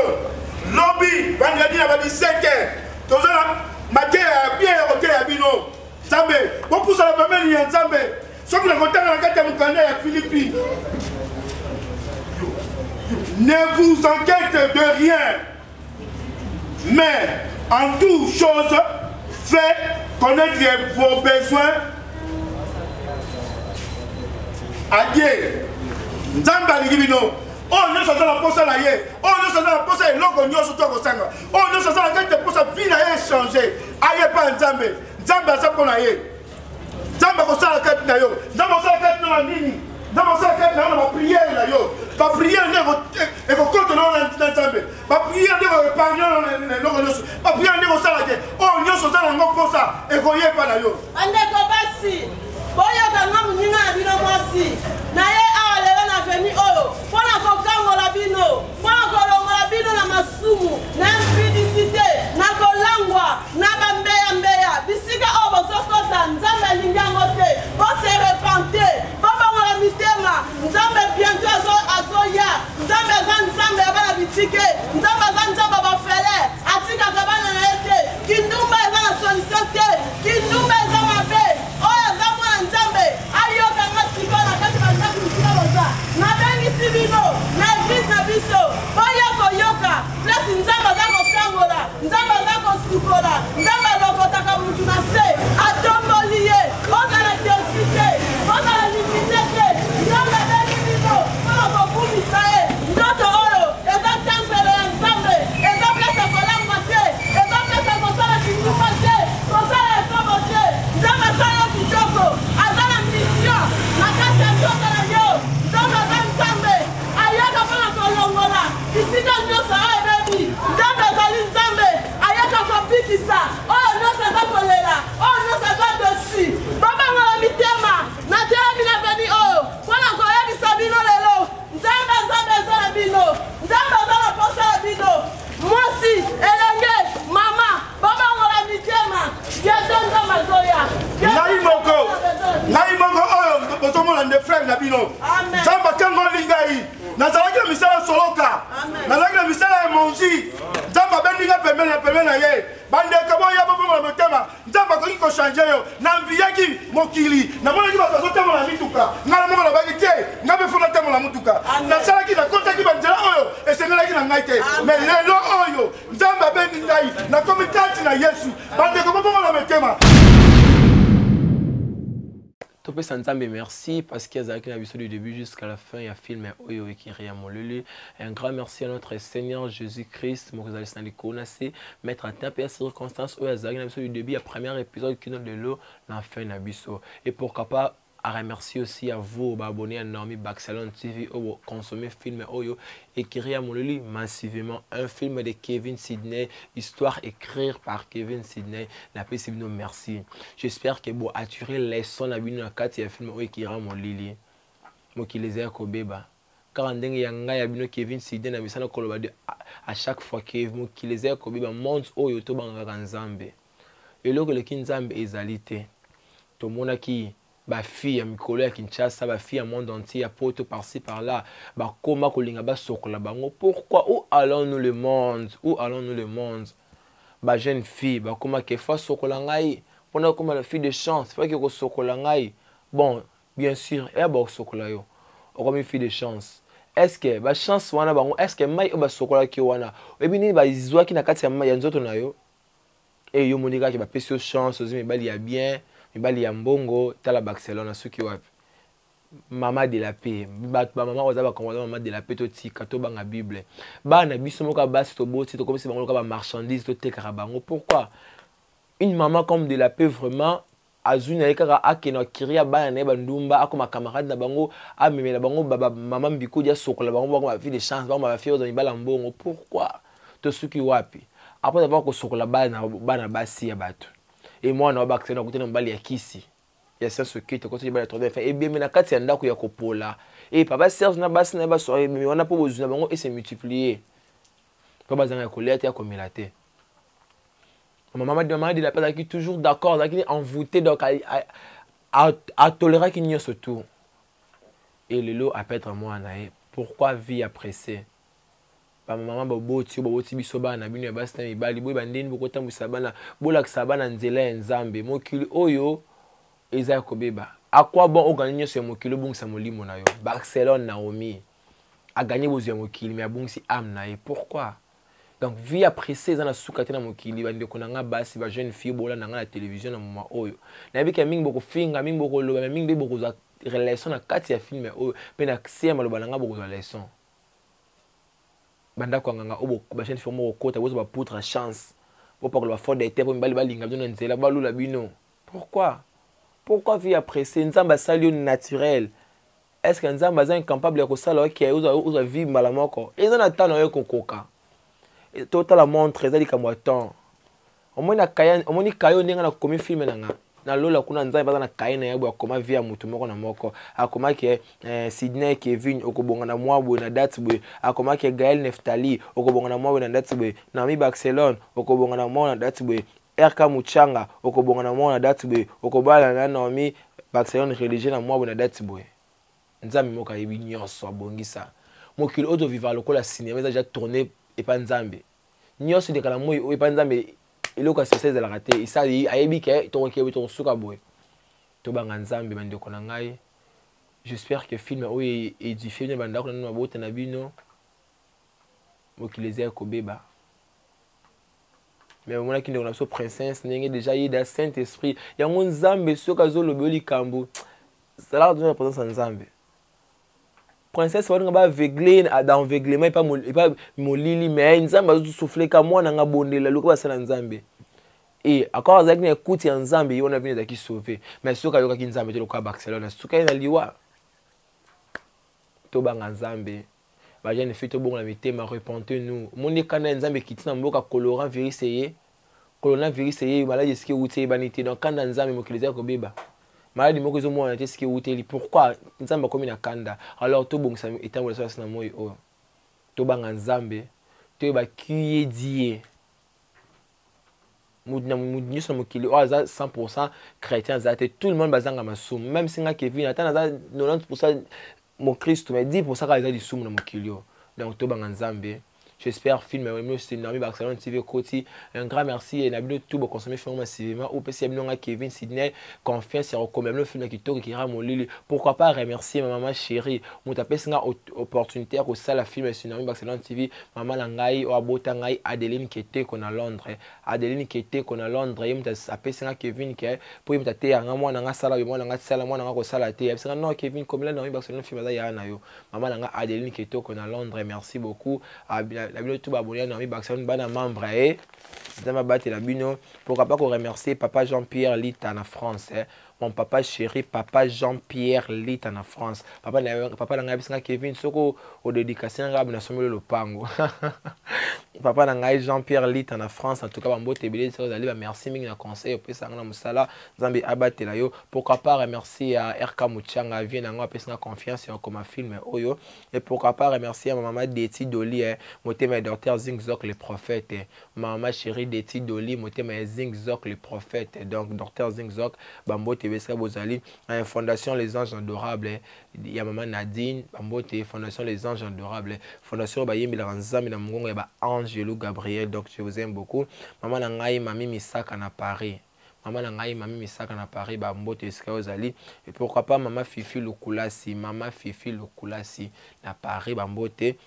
Speaker 16: lobi vendredi na ba 17 heures toza na mateya ya bien ya koteya bino nzambe bopusana pembeni ya nzambe soki nakotanga na kati ya mokanda ya filipi ne vous inquiète de rien mais en toute chose fait connaître vos besoins à Dieu. Nzambe alingi bino oyo nyonso aza na mposa na ye oyo nyonso aza na mposa ya eloko nyonso to akosanga oyo nyonso aza na kati ya mposa vi na ye echange aye epai ya nzambe nzambe aza mpo na ye nzambe akosala kati na yo nzambe akosala kati na nini nzambe akosala kati na yo na bapriere na yo bapriere nde ekokota na yo na nzambe bapriere nde ekoepargne yo na eloko nyonso bapriere nde ekosala te oyo nyonso oza na yango mposa ekoyepa na yo
Speaker 17: bandeko basi boyoka nga moninga na bino mwasi na ye awa lelo na veni oyo mpo na kokangola bino mpo na kolongola bino na masumu na impudicité na kolangwa na bambeyambeya bisika oyo bozokota nzambe alingi yango te bose repente bobongola mitema nzambe bientôt azoya nzambe aza nzambe ya bana bitike nzambe aza nzambe ya bafele atikaka bana na ye te kindumba.
Speaker 16: Nazalaki na misala soloka, nazalaki na misala ya monzi. Nzambe abendi nga pembeni na pembeni na ye. Bandeko boya bobongola motema, Nzambe akoki kochange yo. Namviyaki mokili, namonaki bato bazotambola na mituka, ngai na moko nalobaki te, ngai mpe fo natambola na motuka. Nasalaki, nakotaki banzela oyo esengelaki na ngai te, mais lelo oyo Nzambe abendi ngai, nakomi kati na Yesu. Bandeko bobongola mitema.
Speaker 18: Topesa Nzambe merci parce que azalaki na biso du début jusqu'à la fin ya film oyo Ekiri ya Molili. Un grand merci à notre Seigneur Jésus-Christ, mokozalisi na likolo na se, maître à temps mpe ya circonstance oyo azalaki na biso du début ya premier épisode kino lelo na fin na biso. Et pourquoi pas à remercier aussi à vous ba abonnés à Naomi Barcelone TV oyo consommer film oyo Ekiri ya Molili massivement, un film de Kevin Sidney, histoire écrite par Kevin Sidney. Napesi bino merci. J'espère que bo attirer leçon na bino na kati ya film oyo Ekiri ya Molili. Mokili eza ya kobeba. Kaka ndenge ya ngai ya bino Kevin Sidney na misana koloba de à chaque fois que mokili eza ya kobeba, monde oyo tobangaka Nzambe. Eloko eleki Nzambe ezali te. Tomonaki ba fille ya mikolo ya Kinshasa, ba fille ya monde entier, ya poto par-ci par-là, bakoma kolinga basokola bango. Pourquoi? Où allons-nous le monde? Où allons-nous le monde? Ba jeune fille bakoma ke fa sokola ngai pona koma la fille de chance, fa ke kosokola ngai. Bon, bien sûr, ya ba sokola yo. Okomi fille de chance. Est-ce que ba chance wana bango, est-ce que mai oyo basokolaki yo wana, oyebi nini bazwaki na kati ya mai ya nzoto na yo? E yo moni kaka bapesi yo chance, ozwi mibali ya bien, mibali ya mbongo, tala Barcelone asuki wapi? Mama de la paix, bato ba mama oza ba congolais, mama de la paix, totika tobanga Bible. Bana biso moko basi toboti, tokomisi bango lokola ba marchandise, totekaka bango. Pourquoi une maman comme de la paix vraiment azwi na ye kaka akende akiri ya bana na ye bandumba, akoma camarade na bango, amemela bango ba mama mbikudi, asokola bango, bango ba fille de chance, bango ba fille oyo mibala mbongo? Pourquoi? Tosuki wapi après avoir kosokola bana, bana basi ya bato? E mwana wa bakisana akutana mobali ya kisi ya science occulte, akotaki mibali ya troisième fin, ebembe na kati ya ndako ya kopola. E papa Serge na basi na ye basoka ebembe wana mpo bozwi na bango ese multiplier, mpo bazanga ya kolia te, ya komela te. Mama mama de la paix azalaki toujours d'accord, azalaki envoûté, donc atoleraki nyonso tout. E lelo apetre mwana na ye. Pourquoi vie ya pressé? Bamama baboti oyo baboti biso bana na bino ya basi na mibali, boyeba ndeni bokotambwisa bana, bolakisa bana nzela ya Nzambe. Mokili oyo eza ya kobeba. À quoi bon oganye nyonso ya mokili, obungisa molimo na yo? Barcelone Naomi aganye bozwi ya mokili, mais abungisi âme na ye. Pourquoi? Donc vie ya pressé eza na suka te na mokili. Bandeko na nga basi, ba jeune fille bolanda nga na télévision na moment oyo, nayebi ke mingi bokofinga, mingi bokoloba, mais mingi mpe bokozwa relation na kati ya film oyo, mpe na se ya maloba na nga bokozwa leçon. Bandako ya nganga oyo ba jeune fille moko kota, bozwa ba poutre ya chance, bopakola ba fond de teint mpo mibali balinga bino na nzela, balula bino. Pourquoi? Pourquoi vie ya pressé? Nzambe asali yo naturel. Est ce que Nzambe aza incapable ya kosala oke ozwa vie mbala moko? Eza na temps na yo ekokoka. Totala montre, eza likambo ya temps. Omoni na kaya, omoni kayo ndenge nakomi film na nga na lola kuna, Nzambe aza na kaye na ye boye, akoma vie ya motu moko na moko. Akomaki Sydney Kevin okobonga na mwa boye na date boye, akomaki Gaël Neftali okobonga na mwa boye na date boye, Naomi Barcelone okobonga na mwa na date boye, RK Muchanga okobonga na mwa na date boye, okobala na Naomi Barcelone religieux na mwa boye na date boye. Nzambe moko ayebi nyonso, abongisa mokili oyo tovivaka lokola cinéma, eza déjà tourné epa Nzambe. Nyonso eleka na moi oyo epa Nzambe, eloko ya spécial ezalaka te. Isa ayebi ke tokokende tokosuka boye. Tobanga Nzambe, bandeko na ngai. J'espère que film oyo édifie bino, bandako na bino, mabota na bino. Mokili eza ya kobeba. Mais omonaki ndeko na biso princesse ndenge déjà ye da saint esprit yango, Nzambe soki azoloba yo likambo, zalaka toujours na présence ya Nzambe. Princesse balinga baaveugle d'enveuglement epa molili, mais Nzambe azosouffle ka mwana nga bondela, luka basala Nzambe. E akor azalaki na ekuti ya Nzambe, ye wana bino ezalaki sauve. Mais soki ayokaki Nzambe te lokola Barcelone, soki aye na liwa. Tobanga Nzambe, ba jeune fille, tobongola mitema, repentez nous. Omoni kanda ya Nzambe ekiti na mboka, coronavirus eye, coronavirus eye, maladi esika ewuti eyebani te. Donc kanda ya Nzambe, mokili eza kobeba, maladi moko ezomonana te esika ewuteli. Pourquoi Nzambe akomi na kanda? Alors tobongisa etambola so na moi oyo, tobanga Nzambe, toyeba qui est Dieu. Mutu nyonso na mokili oyo aza 100% chrétien aza te. Tout le monde bazanga masumu, même si nga Kevin ata naza 90%. mokristo, mais 10 pourcent kaka eza lisumu na mokili oyo. Donc tobanga Nzambe. J'espère film ya c'est Naomi Barcelone TV Koti. Un grand merci et na bino tout bo consommer film massivement ou pesi bino nga Kevin Sidney confiance ya kokomela bino film kitoko qui molili. Pourquoi pas remercier ma maman chérie moto apesi nga opportunité ya kosala film sur Naomi Barcelone TV, maman na ngai oyo abota ngai Adeline Keteko na Londres. Adeline Keteko na Londres ye moto apesi nga Kevin ke po ye moto ateya nga mwana nga sala mwana nga sala mwana nga kosala te. Apesi nga non Kevin komela Naomi Barcelone film aza ya na yo. Maman na nga Adeline Ketoko na Londres, merci beaucoup. Na bino tout ba abonné na Naomi Barcelone bana membre eh. Nzambe abatela bino. Pourquoi pas ko remercier papa Jean-Pierre Lita na France eh. Mon papa chéri, papa Jean-Pierre Lita na France. Papa na papa na ngai bisinga Kevin soko o dédicace nga na somelo lopango. Papa na ngai Jean-Pierre Lita na France, en tout cas ba mbote ebele soko zali ba merci mingi na conseil opesa nga na musala. Nzambe abatela yo. Pourquoi pas remercier à RK Muchanga vie na nga apesa nga confiance ya koma film oyo. Et pourquoi pas remercier à ma maman Deti Doli eh, motema ya docteur Zingzok le prophète eh. Maman chérie Deti Doli motema ya Zingzok le prophète eh. Donc docteur Zingzok bambote besika bozali eh, fondation les anges adorables eh, ya maman Nadine bambote fondation les anges adorables eh. Fondation bayembelaka Nzambe na mongongo ya ba Angelo Gabriel. Donc je vous aime beaucoup. Maman na ngai Mami Misaka na Paris. Maman na ngai Mami Misaka na Paris ba mbote esika ozali. Et pourquoi pas maman Fifi Lukulasi, maman Fifi Lukulasi na Paris ba mbote.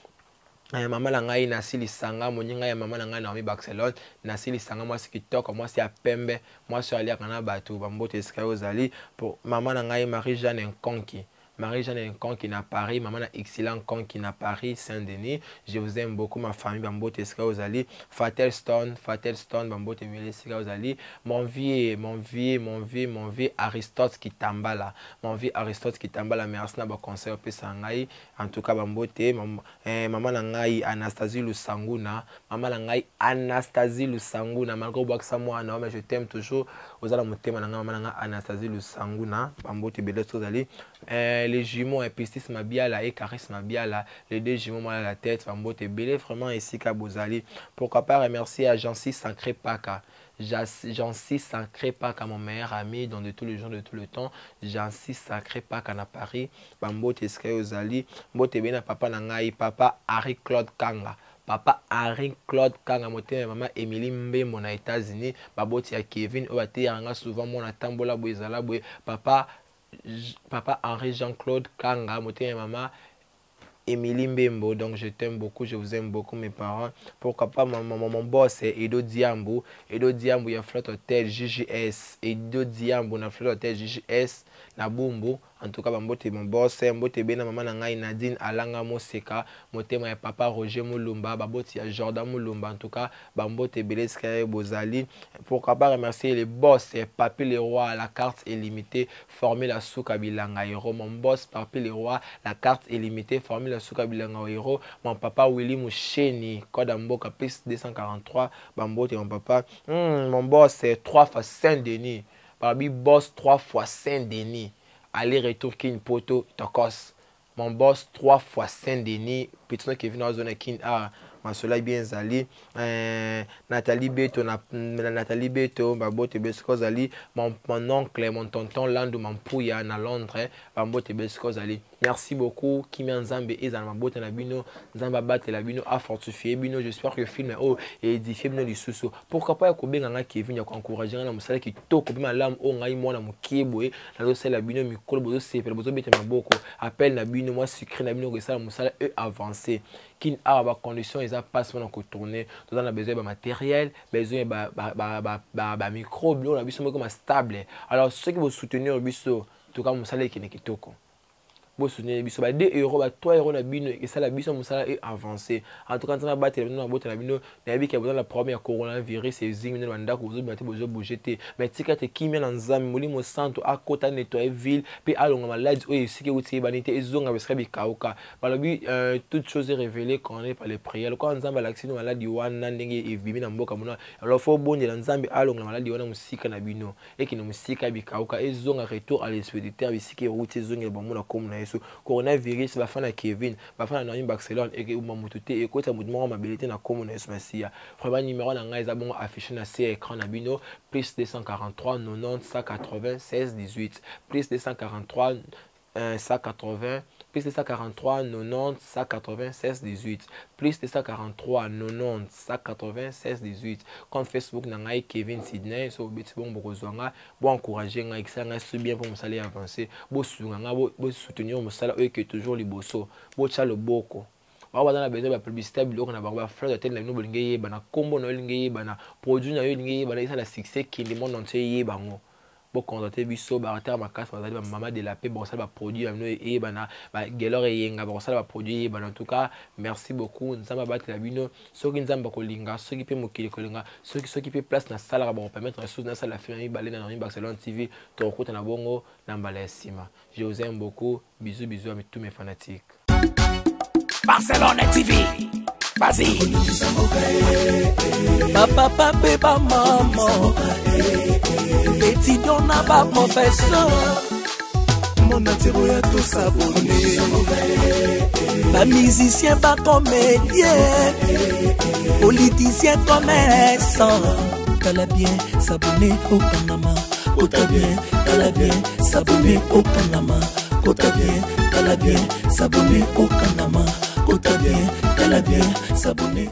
Speaker 18: Mama na ngai Nasi Lisanga, moninga ya mama na ngai Naomi Barcelone, Nasi Lisanga mwasi kitoko, mwasi ya pembe, mwasi oyo aliaka na bato, ba mbote esika ozali. Pour mama na ngai Marie-Jeanne Nkonki, Marie-Jeanne Nkonki na Paris, maman na Excellent Nkonki na Paris, Saint-Denis. Je vous aime beaucoup ma famille, bambote esika ozali. Fatel Stone, Fatel Stone, bambote ebele esika ozali. Mon vieux, mon vieux, mon vieux, mon vieux Aristote Kitambala. Mon vieux Aristote Kitambala, merci na ba conseil opesa ngai. En tout cas bambote, maman na ngai Anastasie Lusanguna, maman na ngai Anastasie Lusanguna, malgré obwakisa mwana, mais je t'aime toujours. Ozala motema na ngai maman na ngai Anastasie Lusanguna, bambote ebele esika ozali. Les jumeaux, Pistis Mabiala et Charis Mabiala, les deux jumeaux mal à la tête, bambote ebele vraiment esika bozali. Pourquoi pas remercier à Jancy Sacré Paka. Jancy Sacré Paka, mon meilleur ami dans de tous les jours, de tout le temps. Jancy Sacré Paka na Paris, bambote esika ozali. Mbote ebele na papa na ngai, papa Harry Claude Kanga. Papa Harry Claude Kanga, motema ya mama Emily Mbembo na États-Unis, baboti ya Kevin oyo bateyaka nga souvent mwana tambola boye ezala boye. Papa Papa Henri Jean-Claude Kanga, motema ya mama Emily Mbembo, donc je t'aime beaucoup, je vous aime beaucoup mes parents. Pourquoi pas mon boss Edo Diambo, Edo Diambo ya Flotte Hotel JJS, Edo Diambo na Flotte Hotel JJS na Bumbu. En tout cas bambote mon boss, mbote bena mama na ngai Nadine Alanga Moseka, motema ya papa Roger Mulumba, baboti ya Jordan Mulumba. En tout cas bambote Beleska Bozali. Pourquoi pas remercier les boss, Papi Leroy, la carte est limitée, formule la souka bilanga héros. Mon boss Papi Leroy, la carte est limitée, formule la souka bilanga héros. Mon papa Willy Moucheni, code Mboka plus 243, bambote mon papa. Mon boss c'est 3 fois Saint-Denis. Papi boss 3 fois Saint-Denis. Aller-retour Kin Poto Tokos. Mon boss 3 fois Saint-Denis. Petit nom qui vient dans la zone Kin A. Masola bien zali. Nathalie Beto, na, Nathalie Beto, Babote Besko zali. Mon oncle, mon tonton Landou Mampouya na Londres. Babote Besko zali. Merci beaucoup. Kimia Nzambe ezala mabote na bino. Nzambe abate la bino, a fortifié bino. J'espère que le film oh édifié bino lisusu. Pourquoi pas ko benga nga Kevin ya ko encourager nga na musala kitoko pe malamu o ngai mwana mokie boye. Na zo sala bino mikolo bozo sepela bozo beta maboko. Appel na bino moi sucré na bino ko sala musala e avancer. Kin a ba condition eza passe pona ko tourner. Toza na besoin ba matériel, besoin ba ba ba ba ba, ba micro biloko na biso moko ma stable. Alors ceux qui vont soutenir biso, en tout cas musala ekene kitoko. Bo soutenir biso ba 2 euros ba 3 euros na bino et ça la biso musala est avancé. En tout cas nzambe abatela bino na botela bino na yebi ke boza na problème ya coronavirus et zingi bino na ndako bozo bima te bozo bouger te. Mais tika te kimia na nzambe molimo santo akota nettoyer ville pe alonga maladie oyo esika euti eyebani te ezonga bisika bikauka. Balobi toute chose est révélée quand on est par les prières. Lokola nzambe alakisi bino maladie wana ndenge ebimi na mboka mona. Alors faut bondela nzambe alonga maladie wana mosika na bino. Ekende mosika bikauka ezonga retour à l'expéditeur bisika euti ezongela bango na kombo na Yesu. Coronavirus bafana Kevin, bafana Naomi Barcelone ekeboma motu te ekota motu moko mabele te na kombo na Yesu Masiya. Vraiment numéro na ngai eza bongo affiché na se ya écran na bino plus 243 90 180 16 18 plus 243 180 Plus 243 90 196 18. Plus 243 90 196 18. Compte Facebook na ngai Kevin Sydney, so obeti bongo bokozwa nga, bo encourager ngai, ekisala ngai so bien mpo mosala e avancer, bosunga nga, bo soutenir mosala oyo eke toujours liboso, botya loboko. Bango baza na besoin ba publicité ya biloko na bango, ba fleur de tele na bino bolingi eyebana, nkombo na yo elingi eyebana, produit na yo elingi eyebana, esala succès, kende monde entier eyeba yango. Bocontacte biso, barateurs makasi bazali bamama de la paix, bakosala baproduit ya bino eyebana, bagelor eyenga bakosala baproduit eyebana. En tout cas, merci beaucoup, Nzambe abatela bino. Soki Nzambe akolinga, soki mpe mokili ekolinga, soki soki mpe place nasalaka bakopermettre lisusu nasala film ya mibale na Naomi Barcelone TV. Tokokutana bongo na mbala ya nsima. Je vous aime beaucoup, bisous bisous à tous mes fanatiques.
Speaker 1: Barcelone TV. Vas-y. Bapapa mpe bamama, étudiant na baprofesseur,
Speaker 2: monde entier oya tosabone,
Speaker 1: bamusicien, bacomédien, politicien, commerçant. Tala bien, s'abonner okangama. Kota bien, tala bien, s'abonner okangama. Kota bien, tala bien, s'abonner okangama. Kota bien, tala bien, s'abonner.